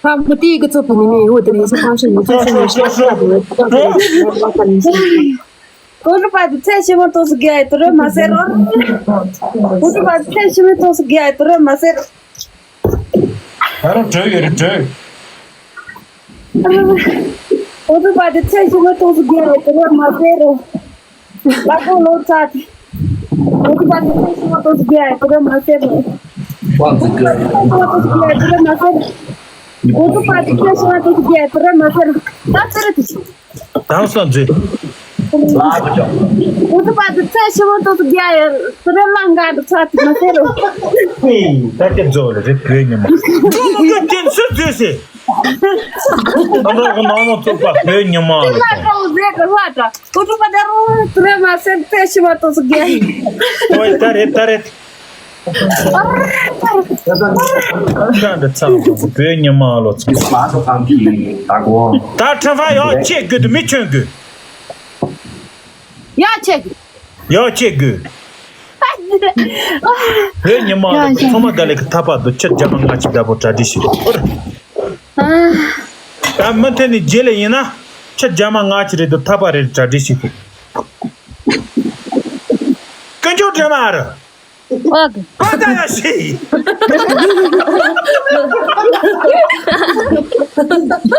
ཁམ་བུ་ཏི་གི་ཚོ་བུ་ནི་མི་ཡོད་དེ་ནི་སུ་ཁམ་ཤི་མི་ཚོ་ཤི་མི་ཤི་ཤི་ཡ་བུ་ཡོད་ཁམ་ཤི་མི་ཤི་ཤི་ཡ་བུ་ཡོད། གོང་ཁྲོ་པ་དེ་ཚེ་ཤི་མ་ཏོ་སུ་རྒྱལ་ཡི་དོ་ར་མ་སེ་རོ། གོང་ཁྲོ་པ་དེ་ཚེ་ཤི་མ་ཏོ་སུ་རྒྱལ་ཡི་དོ་ར་མ་སེ་རོ། ད་རུང་བྲོས་ཡོད་རེད་བྲོས། གོང་ཁྲོ་པ་དེ་ཚེ་ཤི་མ་ཏོ་སུ་རྒྱལ་ཡི་དོ་ར་མ་སེ་རོ། ལ་ཀོ་ལོ་ཙཱ་དེ། གོང་ཁྲོ་པ་དེ་ཚེ་ཤི་མ་ཏོ་སུ་རྒྱལ་ཡི་དོ་ར་མ་སེ་རོ། གོང་ཁྲོ་པ་དེ་ཚེ་ཤི་མ་ཏོ་སུ་རྒྱལ་ཡི་དོ་ར་མ་སེ་རོ། གོང་ཁྲོ་པ་དེ་ཚེ་ཤི་མ་ཏོ་སུ་རྒྱལ་ཡི་དོ་ར་མ་སེ་རོ། ད་ཚེ་ར་དེ་ཤི། དང་སོ་མཛོད། གོང་ཁྲོ་པ་དེ་ཚེ་ཤི་མ་ཏོ་སུ་རྒྱལ་ཡི་དོ་ར་ལ་འགའ་དུ་ཚ་དེ་མ་སེ་རོ། ཧེ། ད་སྐྱེ་རྫོགས་ལ་རེ་བོད་ཉི་མ། འགྲོ་མི་དགོས་དེ་ཚོ་མཛོད་ཟེར། ཨ་འགྲོ་གི་ནང་ནང་ཚོགས་པ་བོད་ཉི་མ་ལ། ལ་ཀྲོ་ཟེར་གི་ལ་ཀྲོ། གོང་ཁྲོ་པ་དེ་རུ་དོ་ར་མ་སེ་རོ་ཚེ་ཤི་མ་ཏོ་སུ་རྒྱལ་ཡི། ཨོའི་ད་རེད་ད་རེད། ཁྱོད་འདི་ཚང་བོད་ཉི་མ་ལོ་ཚང་། ད་ཁྲ་ཧྥ་ཡག་ཆེ་དགོས་དུ་མི་ཁྱོད་དགོས། ཡག་ཆེ་དགོས། ཡག་ཆེ་དགོས། བོད་ཉི་མ་ལོ་ཚང་མ་དགའ་ལེ་གི་ཐ་པ་དུ་ཆེ་རྒྱ་མ་ང་ཆེ་ད་པོ་གྲ་སྒྲིག་ཞིག་ཨོ་ར། ད་མི་མཐུན་ནི་རྗེས་ལེ་ཡིན་ན་ཆེ་རྒྱ་མ་ང་ཆེ་རེད་དུ་ཐ་པ་རེད་གྲ་སྒྲིག་ཞིག་ཀུན་སྤྱོད་འདྲེ་མ་ར། ཨོ་ཀེ། ཨོ་ད་ཡ་ཤི།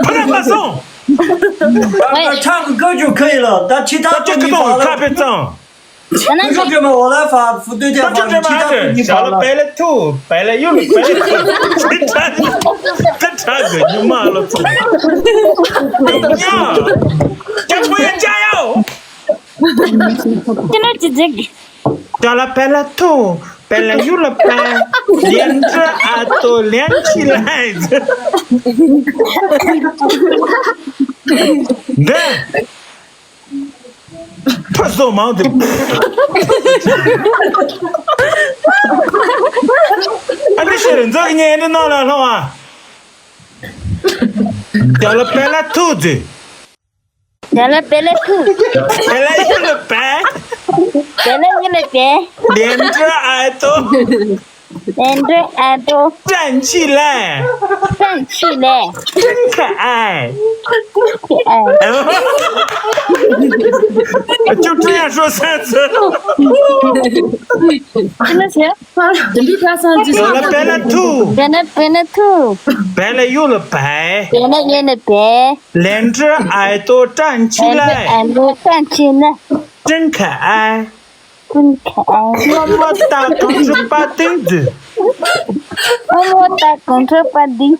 ཕ་ར་མ་སོང་། ཨོ་ཡ། ཁྱང་གི་ཀོ་ཅུ་ཁ་ཡི་ལ་ད་ཁྱི་ད་ཐག་ཅི་ཀི་ཏོང་ཁ་པེ་ཙང་། ཀོ་ཅུ་ཀི་མ་འོ་ལ་ཧྥ་ཧྥུ་ཏུ་ཏེ་ཧྥ་ཁྱི་ད་ཐག་ཉི་ཤ་ལ་པེ་ལེ་ཐུ་པེ་ལེ་ཡུ་ལ་པེ་ལེ་ཐུ། ཁ་ཁྲ་གི་ཉི་མ་ལོ་ཚོ། ཉ། ཅ་ཕོ་ཡ་ཅ་ཡའོ། ཅི་ན་ཅི་ཅིག་ཅ་ལ་པེ་ལ་ཐུ། 本来有了呗，连着耳朵连起来。འདི། ཕར་སོ་མང་དུ། ཨ་ནི་ཤེར་འཛག་ཉེ་ནི་ནང་ལ་ལྷོང་བ། ཡ་ལ་པེ་ལ་ཐུག་ཟེར། ཡ་ལ་པེ་ལ་ཐུག་པེ་ལ་ཡ་ལ་པེ། པེ་ལ་ཡ་ལ་པེ། 连着耳朵。连着耳朵。站起来。站起来。真可爱。真可爱。就这样说三次。真的行。 ཡ་ལ་པེ་ལ་ཐུག་པེ་ལ་པེ་ལ་ཐུག་པེ་ལ་ཡ་ལ་པེ། པེ་ལ་ཡ་ལ་པེ། 连着耳朵站起来。连着耳朵站起来。真可爱。真可爱。么么哒，公主抱定子。么么哒，公主抱定。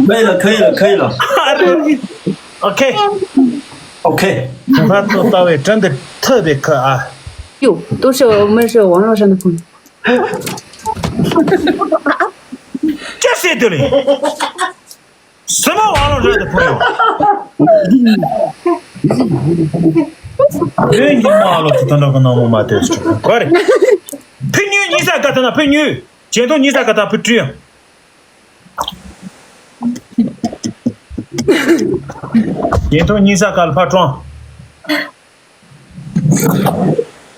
可以了，可以了，可以了。OK。OK。他做到位，真的特别可爱。哟，都是我们是网络上的朋友。这谁的嘞？什么网络上的朋友？哎，你妈了，这等那个那么嘛的，快点。配女，你咋干的呢？配女，剪头你咋干的？配这样。 ཡིན་ཐོག་གཉིས་ས་ག་ལ་ཕར་དྲོངས།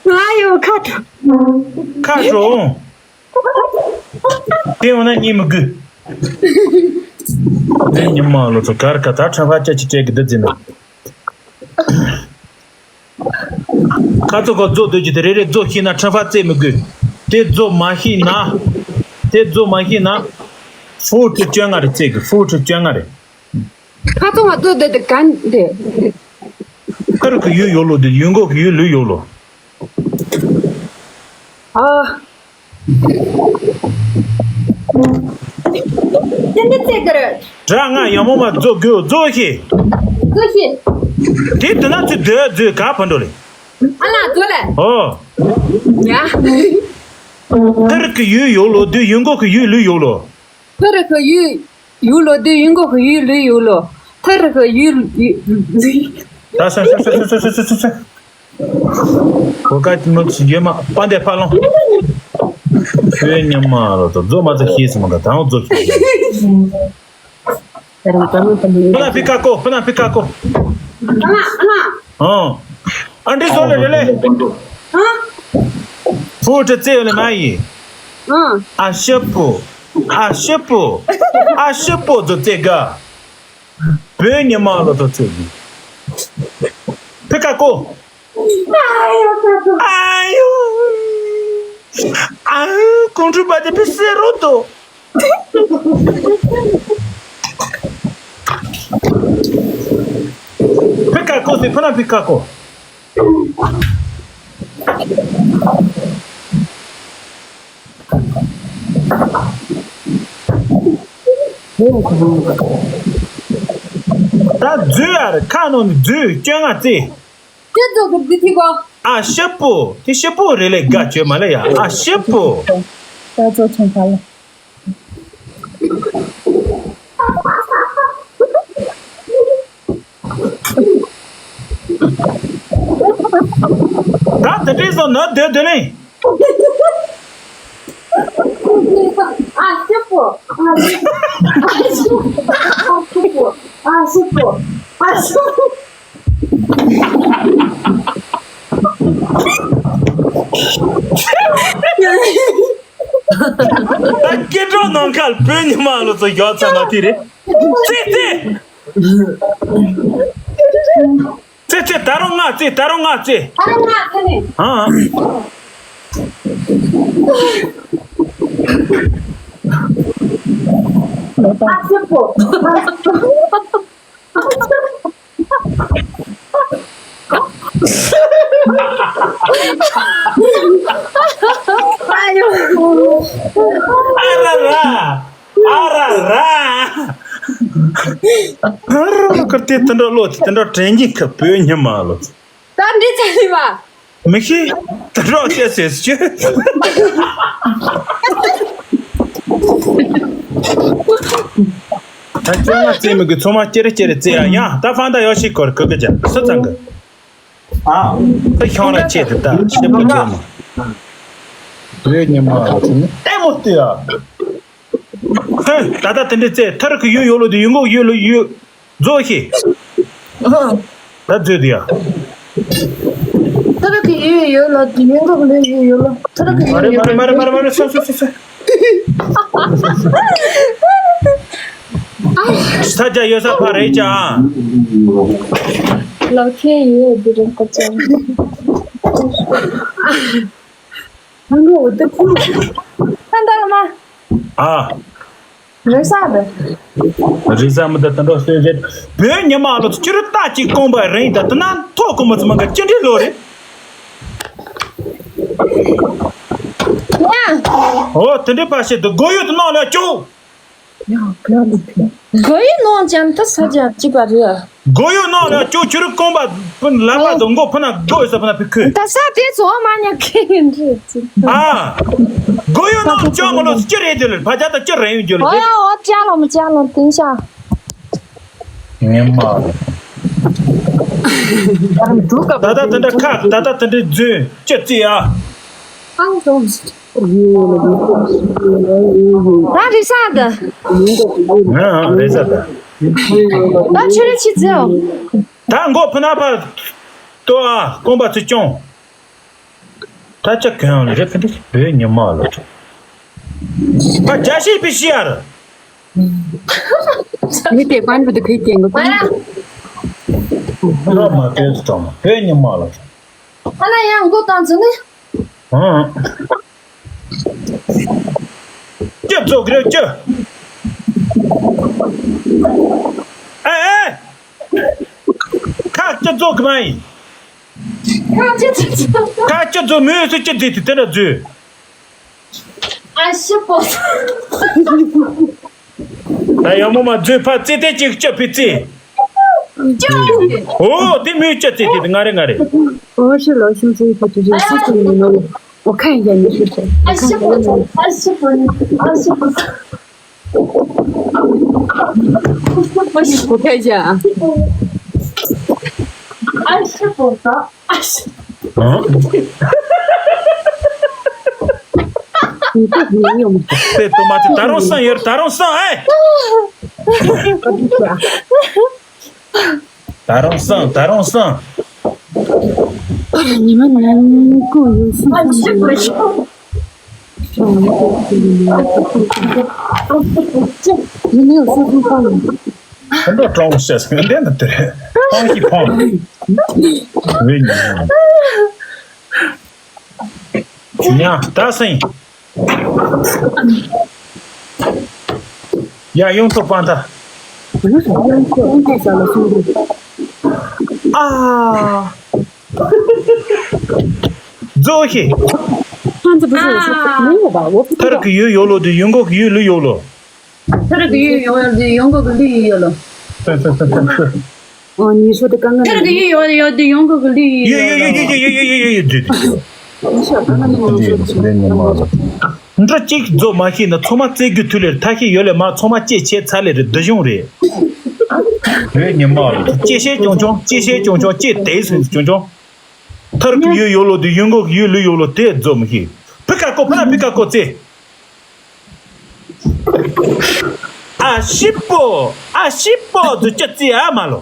ང་ཡོད་ཁ་དྲོངས། ཁ་དྲོངས། དེ་འོ་ན་གཉིས་མི་དགོས། དེ་ཉི་མ་ལོ་ཚོ་གར་ག་ད་ཁྲ་ཕ་ཅ་ཅི་སྤྲད་གི་འདི་འཛིན་ན། ཁ་ཚོ་ག་རྫོགས་སྡོད་ཀྱི་དེ་རེ་རེ་རྫོགས་ཤེས་ན་ཁྲ་ཕ་རྩེ་མི་དགོས། དེ་རྫོགས་མ་ཤེས་ན། དེ་རྫོགས་མ་ཤེས་ན། ཧྥུ་ཁྲི་བཅོ་ལྔ་རེ་རྩེ་དགོས། ཧྥུ་ཁྲི་བཅོ་ལྔ་རེ། ཁ་ཚོ་ག་རྫོགས་སྡོད་དེ་གན་དེ། ཁ་རུ་གི་ཡུལ་ཡོད་ལོ་དེ་ཡུལ་འགོག་གི་ཡུལ་ལུས་ཡོད་ལོ། ཨ། དེ་འདི་ཚེ་གར། དྲ་ང་ཡ་མོ་མ་རྫོགས་དགོས་རྫོགས་ཤེས། རྫོགས་ཤེས། དེ་དུ་ན་ཚུ་སྡོད་རྫོགས་ག་ཕ་འགྲོ་ལེ། ཨ་ལ་རྫོགས་ལེ། ཨོ། ཡ། ཁ་རུ་གི་ཡུལ་ཡོད་ལོ་དེ་ཡུལ་འགོག་གི་ཡུལ་ལུས་ཡོད་ལོ། ཁ་རུ་གི་ཡུལ་ཡོད་ལོ་དེ་ཡུལ་འགོག་གི་ཡུལ་ལུས་ཡོད་ལོ། ཁ་རུ་གི་ཡུལ་ཡུལ་ལུས། ད་ས་ས་ས་ས་ས་ས་ས། གོ་ཀ་ཅི་མོ་ཅི་ཡོད་མ་པ་འདས་ཕ་ལོང་། ཁྱོད་ཉམས་མ་རོ་ཏོ་རྫོགས་མ་ཚོ་ཤེས་སོང་མ་ག་དང་རྫོགས་ཤེས། ཕ་ན་ཕི་ཀ་ཀོ་ཕ་ན་ཕི་ཀ་ཀོ། ཨང་། ཨ་འདྲི་སོ་ལེ་རེ་ལེ། ཧྥུ་ཁྲི་རྩེ་ཡོད་ལེ་མ་ཡིན། ཨ་ཤི་པོ། ཨ་ཤི་པོ། ཨ་ཤི་པོ་ཚོ་རྩེ་ག་བོད་ཉི་མ་ལོ་ཐོ་ཚེ་གི། ཕི་ཀ་ཀོ། ཨ་ཡོ། ཨ་ཡོ། ཁོང་ཁྲོ་པ་དེ་ཕི་སེ་རོ་ཏོ། ཕི་ཀ་ཀོ་སི་ཕ་ན་ཕི་ཀ་ཀོ། ད་རྫུས་ཡར་ཁ་ནང་ནས་རྫུས་སྐྱོན་ང་རྩེ། ཅི་ཙོག་གི་རྫུས་ཐིག་གོ། ཨ་ཤི་པོ་དེ་ཤི་པོ་རེ་ལེ་དགའ་བྱོས་མ་ལེ་ཡ་ཨ་ཤི་པོ། ད་ཙོ་ཆུང་ཁ་ལ། ད་དེ་འདྲའི་བཟོ་ནི་སྡོད་སྡོད་ལེ། ཨ་ཤི་པོ། ཨ་ཤི་པོ། ཨ་ཤི་པོ། ཨ་ཤི་པོ། ཨ་ཤི་པོ། ད་སྐད་གྲགས་ནང་ཁ་བོད་ཉི་མ་ལོ་ཚོ་ཡོད་ཚ་མ་དེ་རེད། ཙི་ཙི། ཙི་ཙི་ད་རུང་ང་ཙི་ད་རུང་ང་ཙི། ད་རུང་ང་ཙི་ནི། ཨ། ཨ་ཙི་པོ། ཨ་ཡོ། ཨ་ར་ར། ཨ་ར་ར། ཨ་ར་ར་ཀར་ཏེ་དེ་འདྲ་ལོ་དེ་འདྲ་དྲན་གྱིན་ཁ་བོད་ཉི་མ་ལོ། ད་ འདྲི་ཚ་ལི་བ། མི་ཤེས། ད་རོགས་བཤད་ཟེར་ཞུ། ད་ཁྱོད་ང་རྩེ་མི་དགོས། ཚང་མ་ཅེ་རེ་ཅེ་རེ་རྩེ་ཡ། ཡང་ད་ཕན་ད་ཡོ་ཤི་ཁོར་གི་གི་ཅན་སུ་ཚང་གི། ཨ། ད་ཤོང་ར་ཆེ་དེ་ད་ཤེས་པོ་འདྲ་མ། རེད་ཉི་མ་ལ་ཚེ་ནི་ལྟད་མོ་ལྟོས་ཨ། ཧེ། ད་ལྟ་དེ་འདྲའི་རྩེ་ཐར་གི་ཡུལ་ཡོད་ལོ་དེ་ཡུལ་འགོག་ཡུལ་ལོ་ཡུལ། རྫོགས་ཤིག་ད་རྫོགས་དེ་ཡ། ཐུ་རུ་ཀི་ཡུལ་ཡོད་ལ་དུས་ཡུན་འགོག་ལོས་ཡུལ་ཡོད་ལ་ཐུ་རུ་ཀི་མ་ཡུལ་རེད་མ་ཡོད་རེད་མ་རེད་མ་རེད་མ་རེད། སོ་སོ་སོ་སོ། ས་ཆ་ཡོད་ས་ཕ་རེད་ཅང་། ལག་ཁྱེར་ཡོད་དེ་རེད་ཀོ་ཅང་། ཧང་གོ་འོ་ཏི་ཁུ། ཧན་ད་ལ་མ། ཨ། རེ་ས་དེ། རེ་ས་མི་ད་དུད་འགྲོ་སོས་རེད། བོད་ཉི་མ་ལོ་ཅི་རུ་ལྟ་ཅིག་རྐང་པ་རིང་ད་དུ་ན་ཐོག་གོ་མི་ཚོ་མ་ག་ཅི་འདྲི་ལོ་རེད། ཡ། ཨོ་དེ་འདྲི་པ་ཞེ་དུ་སྒོ་ཡོད་དུ་ནང་ལ་ཅུག་ཡ་ག་ལུ་ཕི། གོ་ཡི་ནོ་ཅན་ད་ས་ཆ་གཅིག་པ་རེད། སྒོ་ཡོད་ནང་ལ་ཅོ་ཁྱོད་རུ་རྐང་པ་ཕུ་ལ་པ་དང་མགོ་ཕུ་ན་སྒོ་ཡོད་ས་ཕུ་ན་ཕི་ཁུ། ད་ས་དེ་ཚོ་མ་ཉག་གི་ཡིན་རེད། ཨ། སྒོ་ཡོད་ནང་ཅོ་མ་ལོ་ཅི་རེད་དེ་ལ་ཕ་ཅག་ད་ཅི་རེད་ཡོད་རྒྱུ་ལ་ཨོ་ཡ་ཨོ་ཅ་ལོ་མ་ཅ་ལོ་དེང་ཤ། ཉི་མ། ད་ད་དེ་འདྲ་ཁ་ད་ད་དེ་འདྲ་རྫུན་ཅི་རྩི་ཨ། ཨང་ཏོང་། ད་རེ་ས་ད། ང་རེ་ས་ད། ད་ཆུ་རེ་ཆི་ཙེའོ། ད་མགོ་ཕུ་ན་པ། ཏོ་ཨ་རྐང་པ་ཚུ་ཅོང་། ད་ཅི་གང་རེ་ཕན་འདི་བོད་ཉི་མ་ལོ་ཅོ། ད་རྒྱ་ཤེས་པི་ཤི་ཡར། མི་དེ་པན་པུ་དུ་ཁུལ་ཏེང་གི་པན། ལོ་མ་བོད་ཙོང་བོད་ཉི་མ་ལོ་ཅོ། ཨ་ན་ཡང་མགོ་བཏང་ཚུལ་ནི། ཨང་། ཅི་རྫོགས་རེད་ཅི། ཨེ་ཨེ། ཁ་ཅི་རྫོགས་གི་མ་ཡིན། ཁ་ཅི་རྫོགས་མོས་སུ་ཅི་རྫི་དེ་དེ་འདྲ་རྫུས། ཨ་ཤི་པོ། ད་ཡང་མོ་མ་རྫུས་ཕ་རྩེ་དེ་ཅིག་སྐྱབས་པའི་རྩེ། ཅི། ཨོ་དེ་མོས་སྐྱབས་རྩེ་དེ་ང་རེ་ང་རེ། 我是老兄这一个主角，谢谢你们，我看一下你是谁。我看一下你。 我看一下啊。 ཨ་ཤི་པོ་ད། ཨ་ཤི། ཨ། དེ་ཏོ་མ་ཅི་ད་རུང་སང་ཡོད་ད་རུང་སང་ཨེ། ད་རུང་སང་ད་རུང་སང་། ཉི་མ་ནམ་གུང་ཡོད་སྲིད་ཨ་ཤི་པོ་ཤི། 你没有说出话吗？ ཁོང་ཁྲོ་སྐྲངས་བཤད་ཟིན་འདི་ནི་དེ་རེད། ཁོང་གིས་ཕོང་། བའི་ཉིན་མོ། ཡང་ད་སེང་། ཡ་ཡོང་ཐོག་པང་ད། ཨ། རྫོགས་ཤིག 上次不是我说没有吧？我不知道。 ཐར་གི་ཡུལ་ཡོད་ལོ་དུ་ཡུལ་འགོག་གི་ཡུལ་ལུ་ཡོད་ལོ། ཐར་གི་ཡུལ་ཡོད་ཡོད་ཡོད་གོ་གི་ལུས་ཡོད་ལོ། ཨོ་ཉི་ཤོ་དེ་གང་ག་ཐར་གི་ཡུལ་ཡོད་ཡོད་ཡོད་གོ་གི་ལུས་ཡོད་ཡོད་ཡོད་ཡོད་ཡོད་ཡོད་ཡོད་ཡོད་ཡོད། ཉི་ཤོ་གང་ག་ནས་ཡོང་ཤོ་ཞིག་ཡོད་ཡོད་ཡོད། འདྲ་གཅིག་རྫོགས་མ་ཤེས་ན་ཚང་མ་རྩེ་རྒྱུ་ཐུ་ལེར་ཐ་ཤེས་ཡོད་ལེ་མ་ཚང་མ་ཅེ་ཆེ་ཚ་ལེ་རེད་འདི་གཞུང་རེད། ཡོད་ཉི་མ་ལ་ཅེ་ཤེས་ཅུང་ཅུང་ཅེ་ཤེས་ཅུང་ཅུང་ཅེ་དེ་སུན་ཅུང་ཅུང་། ཐར་གི་ཡུལ་ཡོད་ལོ་དུ་ཡུལ་འགོག་ཡུལ་ལུས་ཡོད་ལོ་དེ་རྫོགས་མ་ཤེས། ཕི་ཀ་ཀོ་ཕི་ན་ཕི་ཀ་ཀོ་ཙེ། ཨ་ཤི་པོ། ཨ་ཤི་པོ་དུ་ཅི་ཙི་ཨ་མ་ལོ།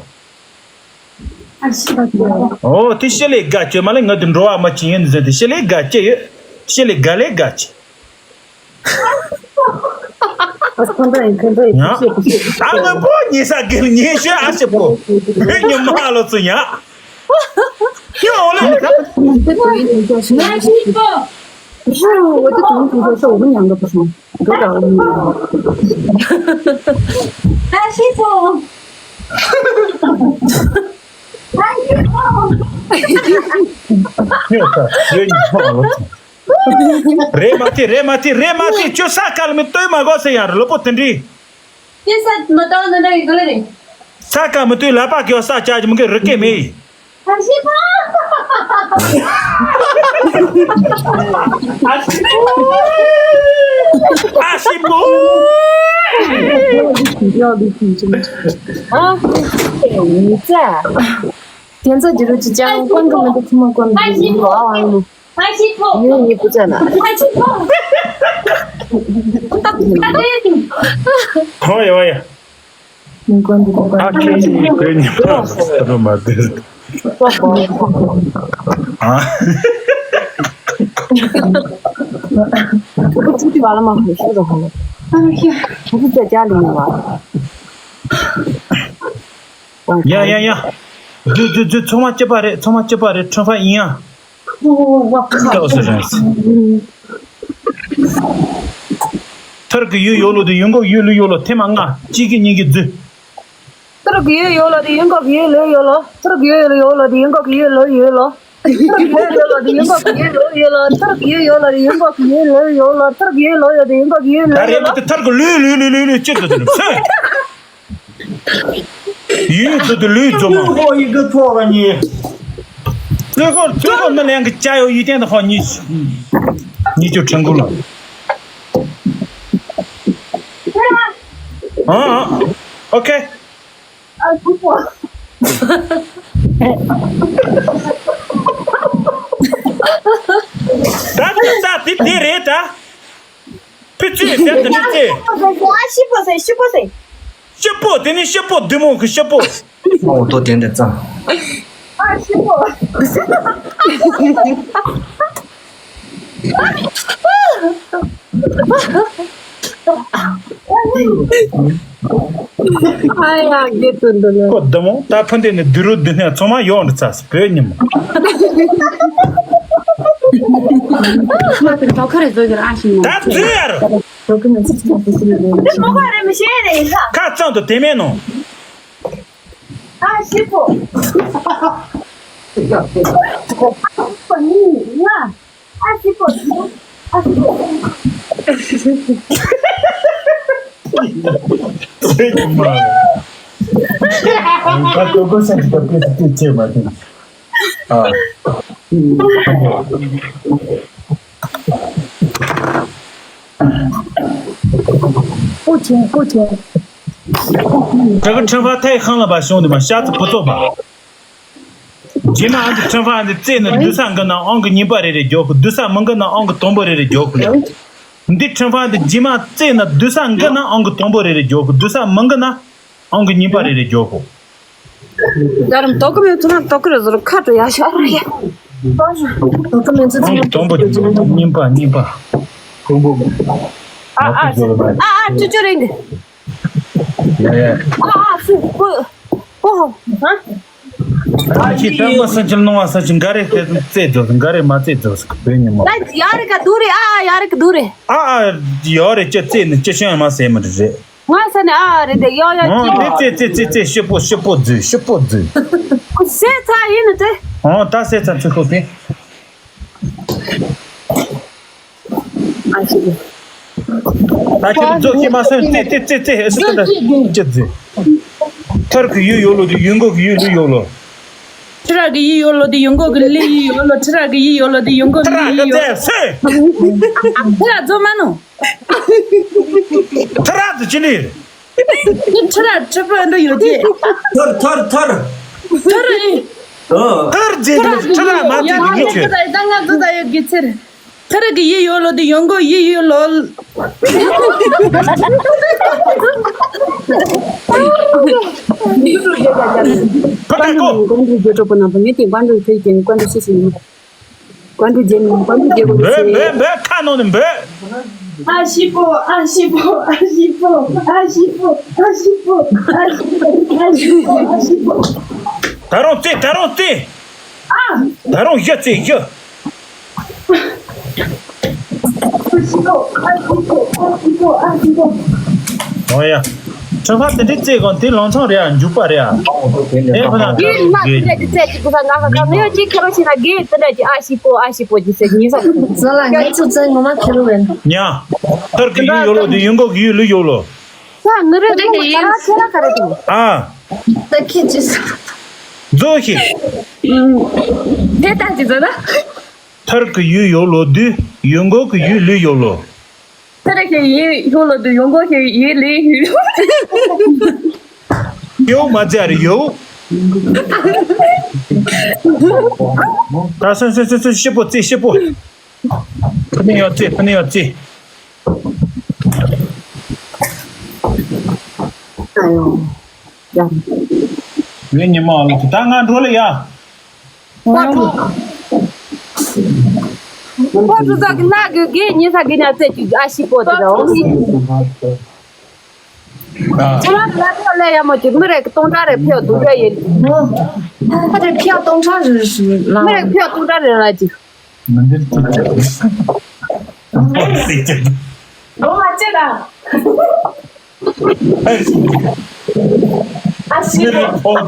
ཨ་ཤི་པོ། ཨོ་དེ་ཤི་ལེ་དགའ་ཅི་མ་ལེ་ང་དུ་འགྲོ་བ་མ་ཅི་ཡིན་ཟེར་དེ་ཤི་ལེ་དགའ་ཅི་ཡོད། ཤི་ལེ་དགའ་ལེ་དགའ་ཅི། ཨ་སི་ཁོང་ཁྲོ་ཡིན་ཁོང་ཁྲོ་ཡིན། ཡ། ཨ་ང་པོ་ཉེ་ས་གེལ་ཉེ་ཤོས་ཨ་ཤི་པོ། བོད་ཉི་མ་ལོ་ཚོ་ཡ། ཡོང་ལེ། ཨ་ཤི་པོ། 不是，我的主人不是说我们两个不是吗？多少我们两个。 ཨ་ཤི་པོ། ཨ་ཤི་པོ། ཁྱོད་ད་བོད་ཉི་མ་ལོ་ཚོ། རེད་མ་ཐི་རེད་མ་ཐི་རེད་མ་ཐི་ཁྱོད་ས་ཀ་ལ་མི་ལྟོས་མ་དགོས་ཟེར་ཡང་རེད་ལོ་པོ་དེ་འདྲི། དེ་ས་མ་ཏོ་ནི་ནི་ག་ལ་རེད། ས་ཀ་མི་ལྟོས་ལ་པ་ཀྱོ་ས་ཅག་གི་མི་གི་རི་ཀེ་མེ་ཡི། ཨ་ཤི་པོ། ཨ་ཤི་པོ། ཨ། མི་ཚེ། དེ་ཚོ་རྒྱུ་རུ་ཅི་ཅང་ཀོན་གི་མི་འདུག་ཁྱི་མོ་ཀོན་གི་ཡིན་ལོ་ཨ་ཝང་ལུ། ཨ་ཤི་པོ། ཡུལ་ཡིན་པུ་ཙ་ན། ཨ་ཤི་པོ། ཧོ་ཡ་ཧོ་ཡ། མི་ཀོན་གི་མི་ཀོན་ཨ་ཁེ་ཡི་བོད་ཉིད་པ་ལ་མ་དེ། ཨ། ཁུ་ཚུར་དེ་བ་ལ་མ་ཧུ་ཤུ་རོ་ཧོ། ཁུ་ཚུར་དེ་ཅག་ལི་མི་བ། ཡ་ཡ་ཡ། རྫུ་རྫུ་རྫུ་ཚང་མ་སྐྱིད་པ་རེད། ཚང་མ་སྐྱིད་པ་རེད། ཁྲོན་ཧྥ་ཡིན་ཡ། ཁ་ཨོ་སི་རེད། ཐར་གི་ཡུལ་ཡོད་ལོ་དེ་ཡུལ་འགོག་ཡུལ་ལུས་ཡོད་ལོ་ཐེངས་མ་ལྔ་གཅིག་གི་གཉིས་ཀྱི་རྫུ། ཐར་གི་ཡུལ་ཡོད་ལོ་དེ་ཡུལ་འགོག་ཡུལ་ལུས་ཡོད་ལོ། ཐར་གི་ཡུལ་ཡོད་ལོ་དེ་ཡུལ་འགོག་ཡུལ་ལུས་ཡོད་ལོ། ཐར་གི་ཡུལ་ཡོད་ལོ་དེ་ཡུལ་འགོག་ཡུལ་ལུས་ཡོད་ལོ། ཐར་གི་ཡུལ་ཡོད་ལོ་དེ་ཡུལ་འགོག་ཡུལ་ལུས་ཡོད་ལོ། ཐར་གི་ཡུལ་ཡོད་ལོ་དེ་ཡུལ་འགོག་ཡུལ་ད་ལུས་རེད་ཡོད་མི་ལོ། དེ་ཐར་གི་ལུས་ལུས་ལུས་ལུས་ལུས་ཅི་དུ་དུ་ལུས་སོ། ཡུལ་ཚོ་དུ་ལུས་ཚོ་མ། ཧོ་ཡི་གི་ཚོ་བ་ཉི། ཚོད་ཁོ་ཚོད་ཁོ་མི་ལན་གི་ཅ་ཡོ་ཡུལ་ཏན་དུ་ཧོ་ཉི། ཉི་ཅུ་ཁྲེང་ཀུ་ལ། ཨ་ཨ། ཨོ་ཁེ། ཨ་ཁུ་པོ། ད་ད་ད་དེ་དེ་རེད་ད། ཕི་ཙི་ཟེར་དེ་ནི་ཙི། ཨ་ཤི་པོ་ཟེར་ཤི་པོ་ཟེར། ཤི་པོ་དེ་ནི་ཤི་པོ་བདུད་མོ་གི་ཤི་པོ། ཨོ་ཏོ་དེ་འདྲ་ཙང་། ཨ་ཤི་པོ། ཨ་ཡ་གེ་ཏུ་འདུག་ལ། ཁོ་བདུད་མོ་ད་ཕུན་དེ་ནི་བདུད་རུ་བདུད་ནས་ཚང་མ་ཡོང་འདི་ཚ་སི་བོད་ཉི་མ། ང་དེ་ཐོག་ཁ་རེ་བཟོ་གི་ར་ཨ་ཤི་ན། ད་ཚུ་ཡར། འདི་མོ་ག་རེ་མི་ཤེས་རེད་ལ། ཁ་གཙང་དུ་དེ་མེད་ནོ། ཨ་ཤི་པོ། ཨ་ཤི་པོ་ནི་ང་། ཨ་ཤི་པོ། ཨ་ཤི་པོ། ཚེ་གི་མ། ད་ལྟོ་གོ་ས་ཅི་ད་པེ་ཏི་ཅེ་མ་ཏི། ཨ། པོ་ཆེན་པོ་ཆེན། ད་གི་ཁྲིམས་པ་ཐའི་ཤང་ལ་བ་ཤོང་དུ་མ་ཤ་ཚ་པོ་ཙོག་པ། རྗེས་མ་ཨང་ཀི་ཁྲིམས་པ་འདི་བཙས་ནས་བསྡུ་ས་འགི་ན་ཨང་ཀི་གཉིས་པ་རེ་རེ་རྒྱོག་གི། བསྡུ་ས་མི་འགི་ན་ཨང་ཀི་དང་པོ་རེ་རེ་རྒྱོག་གི་ལ། འདི་ཁྲིམས་པ་འདི་རྗེས་མ་བཙས་ན་བསྡུ་ས་འགི་ན་ཨང་ཀི་དང་པོ་རེ་རེ་རྒྱོག་གི། བསྡུ་ས་མི་འགི་ན་ཨང་ཀི་གཉིས་པ་རེ་རེ་རྒྱོག་གི། ད་རུང་དོ་ཀི་མེད་ཐུ་ན་དོ་ཀི་རེ་ཟུར་ཁ་དྲོ་ཡ་ཤ་ར་ཡ། དོ་ཀི་མེད་ཚུ་ཨང་ཀི་དང་པོ་རྒྱོག་གཉིས་པ་གཉིས་པ། ཨ་ཨ་ཨ་ཨ་ཅུ་ཅུ་རེ་འདི། ཡ་ཡ། ཨ་ཨ་སུ་ཀོ་ཀོ་ཧོ། ཧ། ཨ་ཅི་ད་མ་ས་ཅི་ནོ་ཨ་ས་ཅི་འགའ་རེ་ཁེ་ཙེ་ཛོ་འགའ་རེ་མ་ཙེ་ཛོ་བོད་ཉི་མ། ད་ཡ་རེ་ག་དུ་རེ། ཨ་ཨ་ཡ་རེ་ག་དུ་རེ། ཨ་ཨ་ཡ་རེ་ཅི་ཙེ་ནི་ཅི་ཤང་མ་ཟེ་མི་རེ། ང་ས་ནི་ཨ་རེ་དེ་ཡ་ཡ་ཨ་ཅི། དེ་ཙེ་ཙེ་ཙེ་ཙེ་ཤི་པོ་ཤི་པོ་ཛུ་ཤི་པོ་ཛུ། ཁུ་ཤེ་ཚ་ཡིན་ནི་ཙེ། ཨ་ད་སེ་ཚ་ཚུ་ཁོ་ཕི། ད་ཁྱེད་རྫོགས་ཀྱི་མ་སོན་ཙེ་ཙེ་ཙེ་ཙེ་ཨེ་སི་ཏན་ད་ཅི་ཙེ། ཐར་གི་ཡུལ་ཡོད་ལོ་དེ་ཡུལ་འགོག་གི་ཡུལ་ལུས་ཡོད་ལོ། ཁྲི་ར་གི་ཡུལ་ཡོད་ལོ་དེ་ཡུལ་འགོག་གི་ལི་ཡུལ་ཡོད་ལོ། ཁྲི་ར་གི་ཡུལ་ཡོད་ལོ་དེ་ཡུལ་འགོག་གི་ཐར་ལི་ཡུལ་ཡོད་ལོ། ཙེ་སེ། ཁྲི་ར་རྫོགས་མ་ནོ། ཐར་ར་དུ་ཅི་ནི། ཁྲི་ར་ཁྲི་པོ་འདྲ་ཡོད་ཀྱི། ཐར་ཐར་ཐར། ཐར་ཨེ། ཨ། ཐར་རྗེས་ཁྲི་ར་མ་ཙེ་དུ་ཡུལ་ཡོད་ཀྱི། ད་ང་ཚོ་ད་ཡོད་ཀྱི་ཚེར། ཐར་གི་ཡི་ཡོད་ལོ་དེ་ཡོང་གོ་ཡི་ཡོད་ལོ། ཕ་ཕ་ཀོ། ཀོན་ཀྲུ་རྗེ་གྲོགས་པོ་རྣམ་པ་ངས་དེ་ཀོན་ཀྲུ་ཚེ་ཀྱང་ཀོན་ཀྲུ་ཚེ་ཟིན། ཀོན་ཀྲུ་རྗེ་མིན་ཀོན་ཀྲུ་རྗེ་གོ་འབོད་འབོད་འབོད་ཁ་ནང་ནས་འབོད། ཨ་ཤི་པོ་ཨ་ཤི་པོ་ཨ་ཤི་པོ་ཨ་ཤི་པོ་ཨ་ཤི་པོ་ཨ་ཤི་པོ་ཨ་ཤི་པོ། ད་རུང་རྩེ་ད་རུང་རྩེ། ཨ། ད་རུང་བཞི་རྩེ་བཞི། ཨ་ཤི་པོ་ཨ་ཤི་པོ་ཨ་ཤི་པོ་ཨ་ཤི་པོ། ཨོ་ཡ། ཁྲིམས་ཁང་དེ་འདྲའི་རྩེ་གང་དེ་ལང་ཚང་རེད་ཨ། འཇུག་པ་རེད་ཨ། ཨེ་ཁོ་ན་གིས་མ་དེ་འདྲ་ཅིག་རྩེ་ཅིག་གོ་ས་ང་ཁ་ཁ་མེད་ཅིག་ཁྱེད་རང་ཤི་ན་གིས་དེ་འདྲ་ཅིག་ཨ་ཤི་པོ་ཨ་ཤི་པོ་ཅིག་ཟེར་ཉིན་ས། ཟོ་ལ་ངས་ཚུ་རྩེ་ངོ་མ་ཁེ་རུ་བན། ཉ། ཐར་གི་ཡུལ་ཡོད་ལོ་དེ་ཡུལ་འགོག་གི་ཡུལ་ལུས་ཡོད་ལོ། ས་ངུ་རེ་དེ་ངོ་མ་ཁ་ར་ཁེ་ར་ཁ་རེ་དེ། ཨ། ད་ཁྱེད་ཅི་ས། རྫོགས་ཤིག་དེ་ལྟ་ཅི་ཟེར་ན། ཐར་གི་ཡུལ་ཡོག་ལོ་དུ་ཡུལ་འགོག་གི་ཡུལ་ལུས་ཡོག་ལོ། ཐར་གི་ཡུལ་ཡོག་ལོ་དུ་ཡུལ་འགོག་གི་ཡུལ་ལུས་ཡོག་ཡོག་མ་ཚར་ཡོག་ད་སོན་སོན་སོན་སོན་ཤི་པོ་ཙི་ཤི་པོ། ཕ་ནི་ཡོད་ཙི་ཕ་ནི་ཡོད་ཙི། ཨ་ཡོ། ཡ། ངའི་ཉི་མ་ལ་ད་ང་འགྲོ་ལ་ཡ། ཁོ་ཁྲོ། ཁོ་ཁྲོ་ཟ་གི་ན་གི་གི་ཉི་ས་གི་ཉ་ཚེ་གི་ཨ་ཤི་པོ་དེ་ར་འོང་གི། ཁོ་རང་ལ་ཐོ་ལེ་ཡ་མོ་གི་མི་རེ་གི་སྟོང་ཕྲག་རེ་ཕེའོ་དུ་རེ་ཡིན། ཁོ་དེ་ཕེའོ་སྟོང་ཕྲག་རེ་རེ་ལ། མི་རེ་གི་ཕེའོ་སྟོང་ཕྲག་རེ་ར་གི། མི་འདིར་ཐུག་ཅིག་ལོ་མ་ཅི་ལ། ཨ་ཤི་པོ།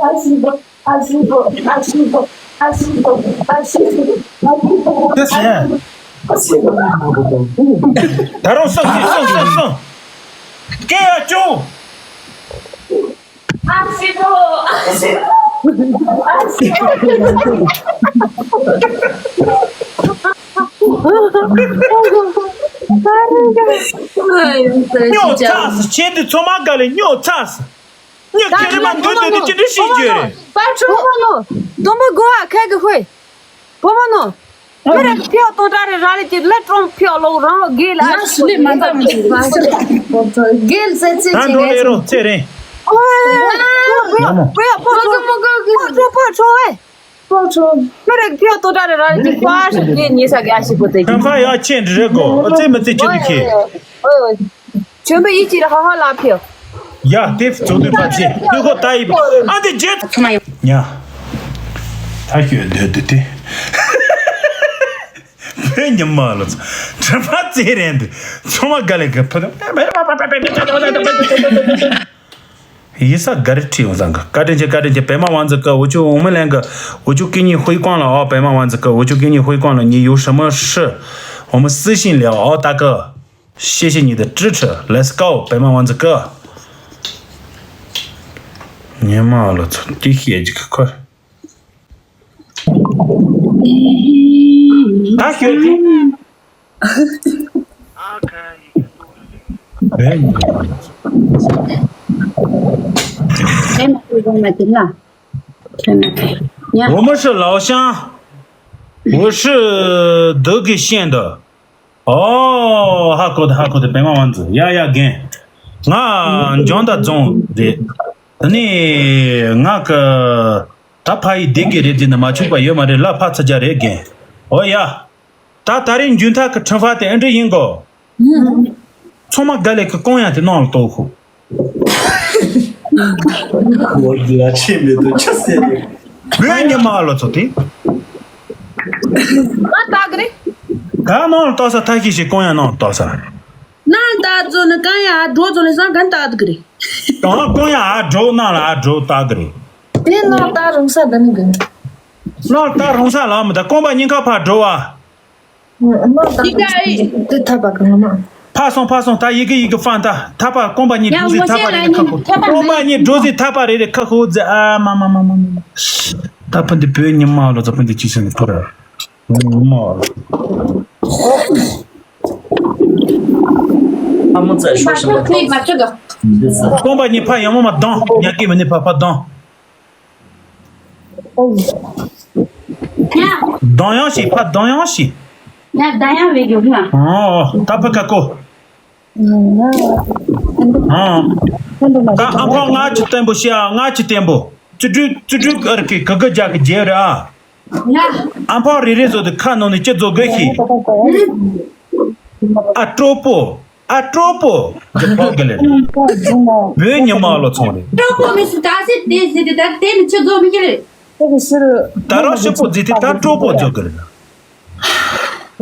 ཨ་ཤི་པོ། ཨ་ཤི་པོ། ཨ་ཤི་པོ། ཨ་ཤི་པོ། ཨ་ཤི་པོ། ཨ་ཤི་པོ། ད་རུང་སོང་སོང་སོང་སོང་སོང་། སྐད་ཡ་ཅུང་། ཨ་ཤི་པོ། ཨ་ཤི་པོ། ཨ་ཤི་པོ། སྨྱོ་ཚ་སི་ཁྱེད་འདི་ཚོ་མ་ག་ལེ་སྨྱོ་ཚ་སི། སྨྱོ་ཁྱེད་རེ་མ་འདུག་འདུག་འདི་ཅི་འདྲ་ཤི་རྒྱུ་རེད། པར་ཆོ་བོ་མོ་ནོ། དོམ་པོ་གོ་བ་ཁ་གི་ཧོས། བོ་མོ་ནོ། མི་རེ་ཕིའོ་སྟོང་ཕྲག་རེ་ར་ལེ་ཅི་ལེ་ཀྲོང་ཕིའོ་ལོ་རང་གི་ལ་ཡ་ཤི་ལེ་མ་འདམ་ཅི་གེལ་ཙེ་ཙེ་ཅི་ནས་ཚེ་རིང་། ཨོ། པོ་པོ་པོ་པོ་ཆོ་པོ་ཆོ་ཨེ། པོ་ཆོ། མི་རེ་ཕིའོ་སྟོང་ཕྲག་རེ་ར་ལེ་ཅི་ཕ་ཤི་གི་ཉེ་ས་གི་ཨ་ཤི་པོ་ཏེ་ཁ་ཁ་ཡ་ཆེན་འདྲི་རེ་གོ་ཨ་ཙེ་མི་ཙེ་ཅི་འདི་ཁེ། ཨོ་ཨོ། ཆོན་པོ་ཡིད་ཀྱི་ཧ་ཧ་ལ་ཕེབས། ཡ་དེ་བཙོག་དུས་པ་ཚེ་དུས་ཁོ་ད་ཡིབ་ཨ་དེ་རྗེས་ཚོ་མ་ཡོང་། ཉ། ད་ཤོད་འདོད་དུ་དེ། བོད་ཉི་མ་ལ་ཚོ་དྲི་མ་རྩེ་རན་དུ་ཚོ་མ་ག་ལེ་གི་ཕུ་ཡི་ས་ག་རེ་ཁྲིད་ཡོང་ཟང་གི་བཀའ་དྲིན་ཆེ་བཀའ་དྲིན་ཆེ་པད་མ་དབང་འཛིན་ཀ་འུ་ཆུ་འོང་མི་ལན་གི་འུ་ཆུ་སྐད་གཉིས་ཧུའི་ཀོང་ལ་ཨོ་པད་མ་དབང་འཛིན་ཀ་འུ་ཆུ་སྐད་གཉིས་ཧུའི་ཀོང་ལ་ཉི་ཡུ་ཧྲི་མ་ཧྲི་འོ་མི་སི་ཤིན་ལེ་ཨོ་ད་གི 谢谢你的支持，Let's go，白马王子哥。你妈了，操，这血这个快！他血的。哎，我们是老乡，我是德格县的。 ཨོ། ཧ་གོ་ད་ཧ་གོ་ད་པད་མ་དབང་འཛིན། ཡ་ཡ་རྒན། ང་འཇང་ད་རྫོང་རེད། ད་ནི་ང་གི་ད་ཕ་ཡི་སྡེ་དགེ་རེད་དེ་ནི་མ་ཆུག་པ་ཡོད་མ་རེད་ལ་ཕ་ཚ་རྒྱ་རེད་རྒན། ཨོ་ཡ། ད་ད་རེས་མཇུག་མཐའ་གི་ཁྲིམས་ཧྥ་དེ་ཨེ་འདྲ་ཡིན་གོ། ཚང་མ་དགའ་ལས་ཀྱི་རྐང་ཡང་དེ་ནང་ལ་གཏོགས་ཤོག་ཁོ་ལ་ཆེ་མེད་དུ་ཆ་ཟེར་ཏེ། བོད་ཉི་མ་ལོ་ཚོ་དེ། ང་ལྟ་གི་རེད། ད་ནང་ལ་གཏོགས་ས་ཐ་ཤི་ཞིག་རྐང་ཡང་ནང་ལ་གཏོགས་ས། ནང་ལ་ལྟ་ཚོ་ནི་རྐང་ཡང་ཨ་འགྲོ་ཚོ་ནི་སང་ག་ལྟ་གི་རེད། དང་རྐང་ཡང་ཨ་འགྲོ་ནང་ལ་ཨ་འགྲོ་ལྟ་གི་རེད། དེ་ནང་ལྟ་རུང་ས་ད་ནི་གི། ནང་ལ་ལྟ་རུང་ས་ལ་མི་ད་རྐང་པ་གཉིས་ཀ་ཕར་འགྲོ་བ། དེ་ད་ཨེ། དེ་ཐབས་པ་གང་མ། ཕར་སོང་ཕར་སོང་ད་ཡི་གེ་ཡི་གེ་ཧྥང་ད་ཐབས་པ་རྐང་པ་གཉིས་འགྲོ་ཟིག་ཐབས་པ་རེ་རེ་ཁ་ཁོ། རྐང་པ་གཉིས་འགྲོ་ཟིག་ཐབས་པ་རེ་རེ་ཁ་ཁོ་ཟེ་ཨ་མ་མ་མ་མ་མ། ད་ཕན་དེ་བོད་ཉི་མ་ལོ་ཚོ་ཕན་དེ་ཅི་ཟེར་ནས་ཐོ་ར། ཉི་མ་ལོ། ཨ་མ་ཙེ་ཤོ་ཤི་མ། རྐང་པ་གཉིས་ཕར་ཡང་མ་མ་ལྡང་ཉ་སྐད་མི་ནི་ཕར་ཕར་ལྡང་། གདང་ཡང་ཞིག་ཕ་གདང་ཡང་ཞིག་ཡ་གདང་ཡང་བེད་རྒྱུག་ལ། ཨོ་ད་ཕ་ཀ་ཀོ། ཨོ། ད་ཨ་ཕ་ང་ཅི་བརྟན་པོ་ཤི་ཨ་ང་ཅི་བརྟན་པོ། ཙུ་ཀྲུ་ཙུ་ཀྲུ་ཨར་ཀི་ག་ག་རྒྱ་གི་རྒྱལ་རེད་ཨ། ཡ། ཨ་ཕ་རེ་རེ་བཟོ་དུ་ཁ་ནང་ནས་ཅི་བཟོ་དགོས་ཤི། ཨ་གྲོགས་པོ། ཨ་གྲོགས་པོ། ཇི་ཕོག་གི་ལེ། བོད་ཉི་མ་ལོ་ཚོང་རེད། གྲོགས་པོ་མི་སུ་ད་སེ་དེ་ཟེར་དེ་ད་དེ་ནི་ཆི་ཛོ་མི་གི་རེད། ད་རང་ཤི་པོ་ཛི་དེ་ད་གྲོགས་པོ་ཛོ་གི་རེད། ད་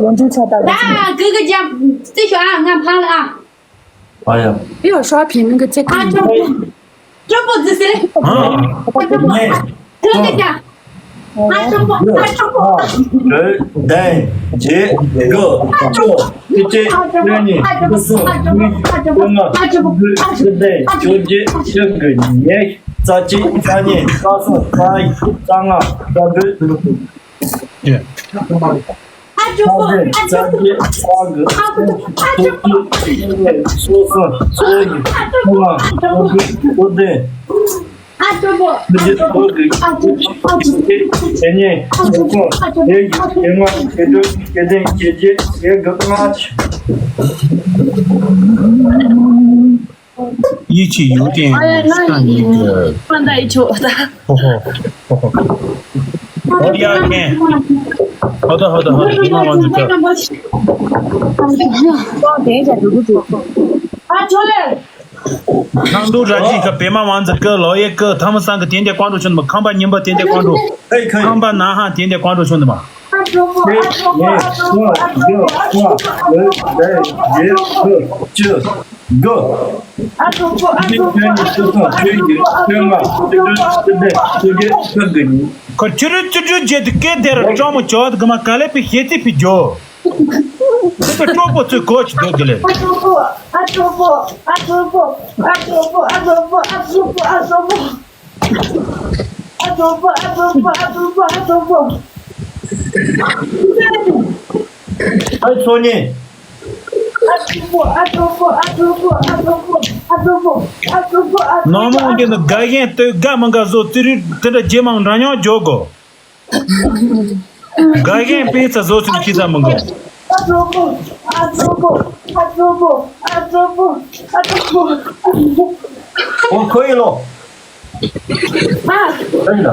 གི་གི་ཇ་ཙི་ཤོ་ཨ་ང་ཕང་ལ་ཨ། ཨ་ཡ། ཡོ་ཤོ་ཕི་ནི་གི་ཙི་ཨ་གྲོགས་པོ། གྲོགས་པོ་ཛི་ཟེར། ཨ། གྲོགས་པོ་ཨ་གྲོགས་པོ་ཨ་གྲོགས་པོ། དན་ཇེ་ག་ཅོ་ཏི་ཏི་ལོ་ནི་སུ་སུ་མི་ཀུ་ང་ལུ་ཏི་དན་ཅོ་ཇེ་ཤ་གི་ཉེ། རྩ་གཅིག་རྩ་གཉིས་རྩ་གསུམ་རྩ་ཡི་རྩ་ལྔ་རྩ་དྲུག་ཡ། རྩ་བདུན་རྩ་བརྒྱད་རྩ་དགུ་རྩ་བདུན་རྩ་བརྒྱད་རྩ་གསུམ་རྩ་གཉིས་རྩ་གསུམ། ཨ་ཅོ་པོ། ཨ་ཅོ་པོ། ཨ་ཅོ་པོ། ཨ་ཅོ་པོ། ཨ་ཅོ་པོ། ཨ་ཅོ་པོ། ཡིད་ཆེས་ཡོད་ཏན་ས་ཉིད་ཀྱི། ཧོ་ཧོ། ཧོ་ཧོ། ཧོ་ཡ་ཁན། ཧོ་ད་ཧོ་ད་ཧོ་ད་ཧོ་ད་ཧོ་ད། ཨ་ཅོ་ལེ། ཁང་འདུག་ར་ཇི་ཁ་པེ་མ་ཝང་ཛ་ཀི་ལོ་ཡེ་ཀི་ཐ་མ་སང་གི་དེ་འདྲ་ཀོང་ཀྲོ་ཆུན་མ། ཁང་པ་ཉིན་པ་དེ་འདྲ་ཀོང་ཀྲོ། ཁང་པ་ན་ཧ་དེ་འདྲ་ཀོང་ཀྲོ་ཆུན་མ། ཁོ་ཆུ་རུ་ཆུ་རུ་རྗེ་དུ་སྐད་དེར་ཀྲོང་མོ་ཅོག་གི་མ་ག་ལེ་པི་ཞེ་ཚི་པི་ཇོ། ཁོ་ཀྲོ་པོ་ཚུ་གོ་ཆི་དོ་གི་ལེ། ཨ་ཚོ་ནི། ནོར་མོང་གི་ནི་དགའ་ཞེན་ལྟོས་དགའ་མི་དགའ་བཟོ་ཙི་རི་དེ་འདྲ་རྗེས་མང་འདྲ་མཉམ་འཇོག་གོ། དགའ་ཞེན་དཔེ་ཚ་བཟོ་ཚུལ་ཁྱི་ཚ་མི་དགོས། ཨོ་ཁོ་ཡི་ལོ། ཨ། ཨ་ཡི་ལ།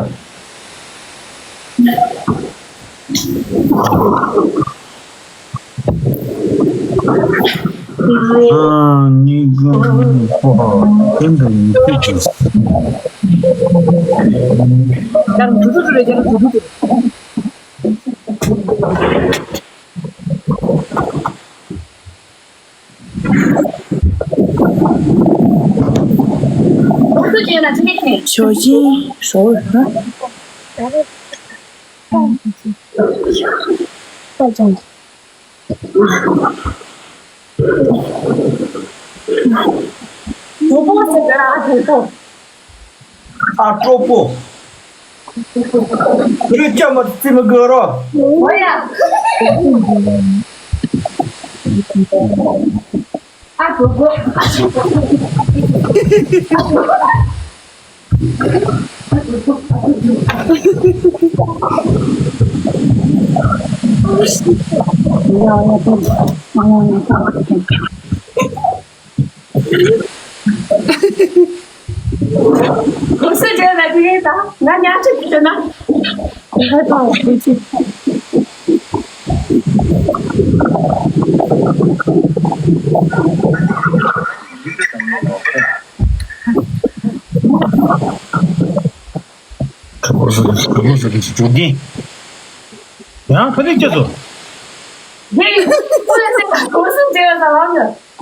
ཨ་ནི་གོ་ཧོ་ཧོ་ཧོ། དེ་འདྲ་ཡིན་ཚུལ་གྱིས། ཞོ་ཅིན་ཞོ་ཧ། ཨ་ཀྲོ་པོ། རུ་ཅ་མ་ཙི་མི་གི་རོ། ཨ་ཀྲོ་པོ། གོ་སོ་བྲལ་ལ་དེ་ད་ང་ཉག་ཆ་དེ་ན། ཁ་ཏོ་དེ་ཆེ། ཁ་པོ་ཟ་གི་ཁ་པོ་ཟ་གི་ཞུ་གི། ཡང་ཕ་ནི་སྐྱེ་སོ།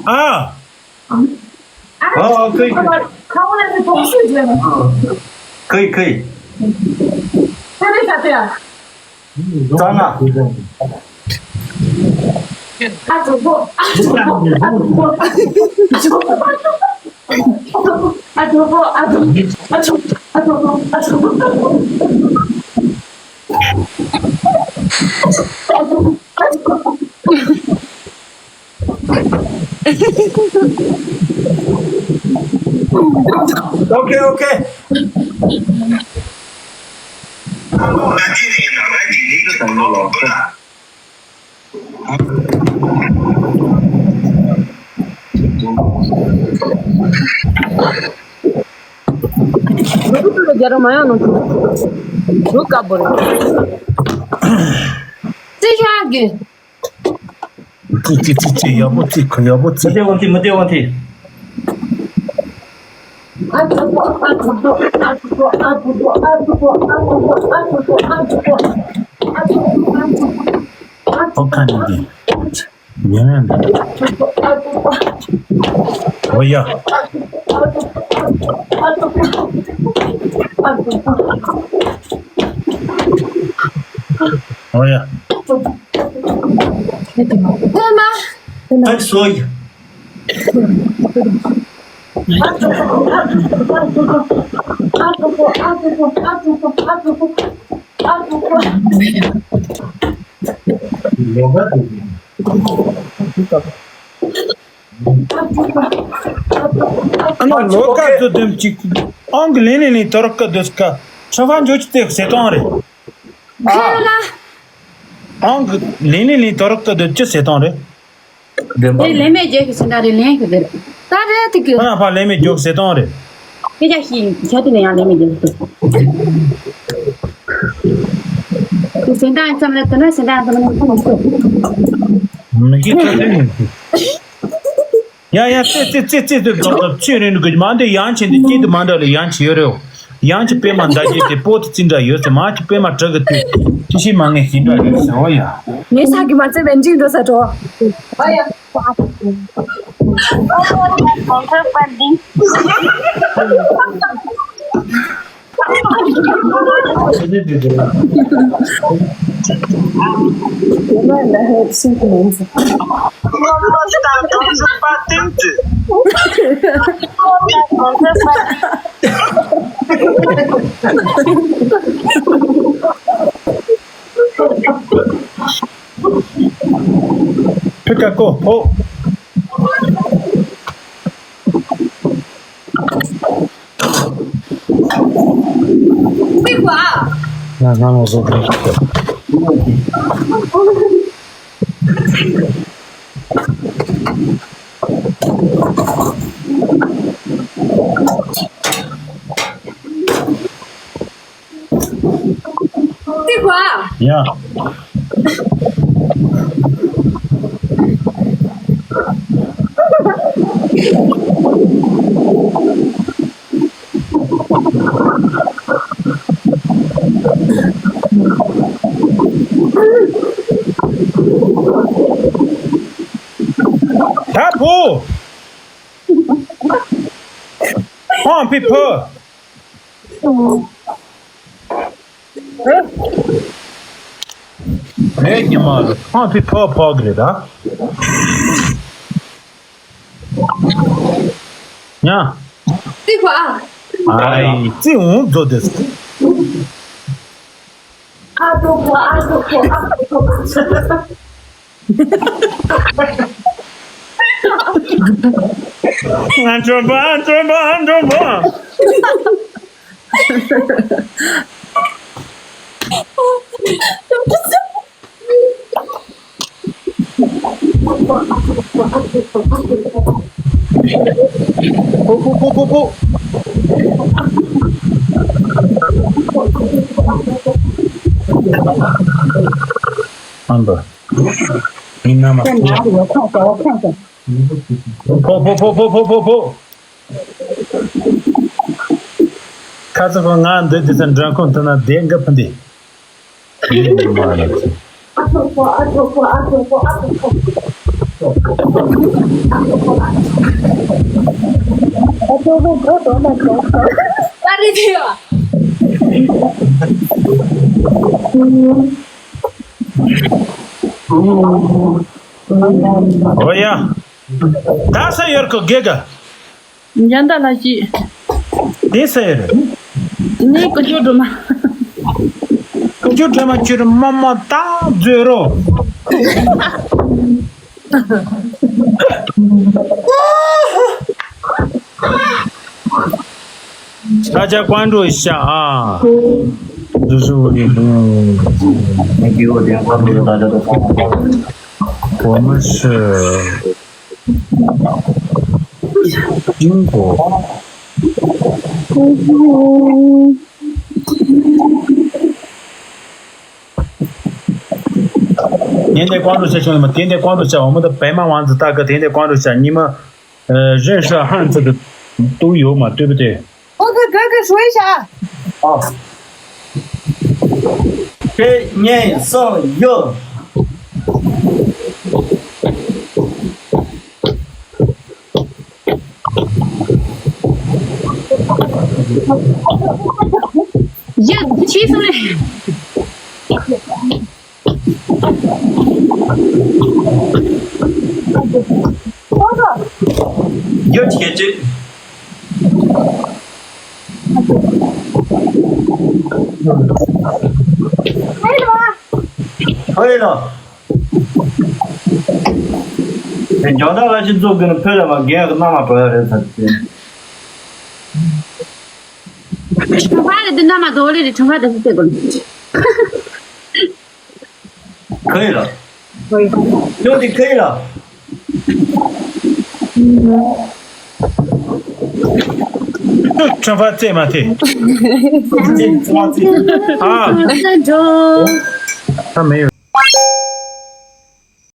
ཨ། ཨ། ཨ། ཁོས་ཁོས། ཁ་པོ་ལ་ཁོས་ཐོག་ཤུགས་བརྗོད་ནས། ཁོས་ཁོས། ཁ་ནི་ཁ་ཏེ་ཡ། ཙ་ན། ཨ་ཙོ་པོ། ཨ་ཙོ་པོ། ཨ་ཙོ་པོ། ཨ་ཙོ་པོ། ཨ་ཙོ་པོ། ཨོ་ཁེ། ཨོ་ཁེ། རྒྱ་རོ་མ་ཡང་ནང་དུ་འགྲོ་དཀའ་པོ་རེད། ཙི་ཤ་གི། ཙི་ཙི་ཙི་ཙི། ཡག་པོ་ཙི། ཁོ་ཡག་པོ་ཙི། མི་དེ་དབང་ཐི། མི་དེ་དབང་ཐི། ཨོ་ཁ་ནི་དེ། ཡང་ཡང་འདི། ཨོ་ཡ། ཨོ་ཡ། ཨ་སོ་ཡ། ཨ་ཀོ་ཀོ་ཨ་ཀོ་ཀོ་ཨ་ཀོ་ཀོ་ཨ་ཀོ་ཀོ་ཨ་ཀོ་ཀོ། ཨ་ནི་ལོ་ཀ་ཚོ་དེམ་ཅིག་ཨང་གི་ལེན་ལེན་ལེན་དོ་ར་ཀ་དོ་སི་ཀ་ཁྲ་ཧྥ་འཇོ་ཅི་ཏེ་ཟེ་ཏོང་རེད། ཨ། ཨང་གི་ལེན་ལེན་ལེན་དོ་ར་ཀ་དོ་ཅི་ཟེ་ཏོང་རེད། བདེན་པ། དེ་ལས་མེད་རྒྱལ་གྱི་སེང་ཁྲ་རེ་ལེན་གི་དེར། ད་རེད་དེ་གི། ཁོ་རང་ཕ་ལས་མེད་མགྱོགས་ཟེར་སྟངས་རེད། དེ་ཅག་ཤི་ཁྱོད་དེ་ནས་ཡང་ལས་མེད་རྒྱལ་གི། དེ་སེང་ཁྲ་ཙམ་ལ་དེ་ན་སེང་ཁྲ་ཙམ་ལ་ཁོ་མི་ཤེས། མི་གི་ཁྱོད་དེ་ནས་ཤི། ཡ་ཡ་ཙེ་ཙེ་ཙེ་ཙེ་ཙེ་ཙེ་ཙེ་རེ་འདུག་གི་མ་འདི་ཡང་ཆེ་འདི་སྐྱིད་དུ་མ་འདྲ་ལ་ཡང་ཆེ་ཡོད་རེད། ཡང་ཅི་པད་མ་མདའ་རྒྱན་དེ་པོ་ཏི་ཙི་འདྲ་ཡོད་ཟེར། མ་ཅི་པད་མ་བྲག་གི་དུས་ཅི་ཤི་མ་ངེས་ཤི་འདྲ་ཡོད་ཟེར། འོ་ཡ། ངས་ཤག་གི་མ་ཚད་པའི་འཇིག་འགྲོ་ས་འགྲོ། འོ་ཡ། གོང་ཚོད་པ་འདི། དེ་ལ་ལ་ཧེ་ཤིང་གི་མིང་ཚེ། ངོ་མ་ད་གོང་ཚོད་པ་དེ་འདི། ཕི་ཀ་ཀོ་ཕོ། ང་ང་ལ་བཟོ་དགོས། ཏི་ཧུ་ཨ། ཡ། ད་བུ། ཧོང་ཕི་ཕུ། རེད་ཉི་མ་རེད། ཧོང་ཕི་ཕུ་ཕོག་གི་རེད་ད། ཉ། ཏི་ཧུ་ཨ། ཨའི་ཙི་འུང་ཛོ་དེ། ཨ་ཏོ་ཁོ་ཨ་ཏོ་ཁོ་ཨ་ཏོ་ཁོ། ང་ཁྲོན་པ་ཁྲོན་པ་ཁྲོན་པ། ཕོ་ཕོ་ཕོ་ཕོ་ཕོ། ཨ་འདྲ། མི་རྣམས་མ། ཕོ་ཕོ་ཕོ་ཕོ་ཕོ་ཕོ། ཁ་ཚ་ཁོ་ང་འདི་འདི་ཚ་འདྲ་ཁོང་ཐུག་ན་བདེ་འགབ་ཕུན་ཏེ། ཨོ་ཡ། ད་ས་ཡོར་གོ་གེ་ག་འཇན་ད་ལ་ཞིག་དེ་ས་ཡོར། ནི་ཀུ་ཅོ་སྒྲོལ་མ། ཀུ་ཅོ་སྒྲོལ་མ་ཁྱོད་རང་མ་མ་ད་མཛོད་རོ། ད་ཅག་ཀོན་འགྲོ་ཤ་ཨ། འདི་ཚོ་ནི་གོ་མ་ཤི། ཡིན་གོ། དེ་འདྲའི་ཀོན་འགྲོ་ཤ་བྱུང་ཡོད་མ། དེ་འདྲའི་ཀོན་འགྲོ་ཤ་འོ་མ་ད་པད་མ་ཝང་ཙི་ཏ་ག་དེ་འདྲའི་ཀོན་འགྲོ་ཤ་ཉི་མ། རེད་ཤག་ཧན་ཙི་གི་ཏུ་ཡོད་མ་ལྟོས་པ་དེ། ཨོ་ཁེ་ཁེ་ཁེ་ཧྲུའེ་ཤག་ཨ། ཁེ་ཉེ་སོ་ཡོ། ཡ་ཁྱི་སོང་ལེ། ཡོད་ཁྱེད་ཀྱིས། ཕ་ཡིན་ལ། དེ་འཇོག་ད་ལ་ཤི་ཙོག་གི་ནི་ཕེ་ལ་མ་རྒན་གི་མནའ་མ་འགྲོ་ཡ་རེད་ས་དེ། ཁྲུང་ཁ་རེད་དེ་མནའ་མ་རྡོ་ལེ་རེད། ཁྲུང་ཁ་དེ་ཤི་ཙེ་གོ་ལ། ཁ་ཡིན་ལ། ཁ་ཡིན་ལ། ཁྱོད་དེ་ཁ་ཡིན་ལ། ཁྲུང་ཁ་རྩེད་མ་ཐེ། རྩེད་མ་རྩེད། ཨ། ད་འགྲོ། ད་མེད་ཡོད།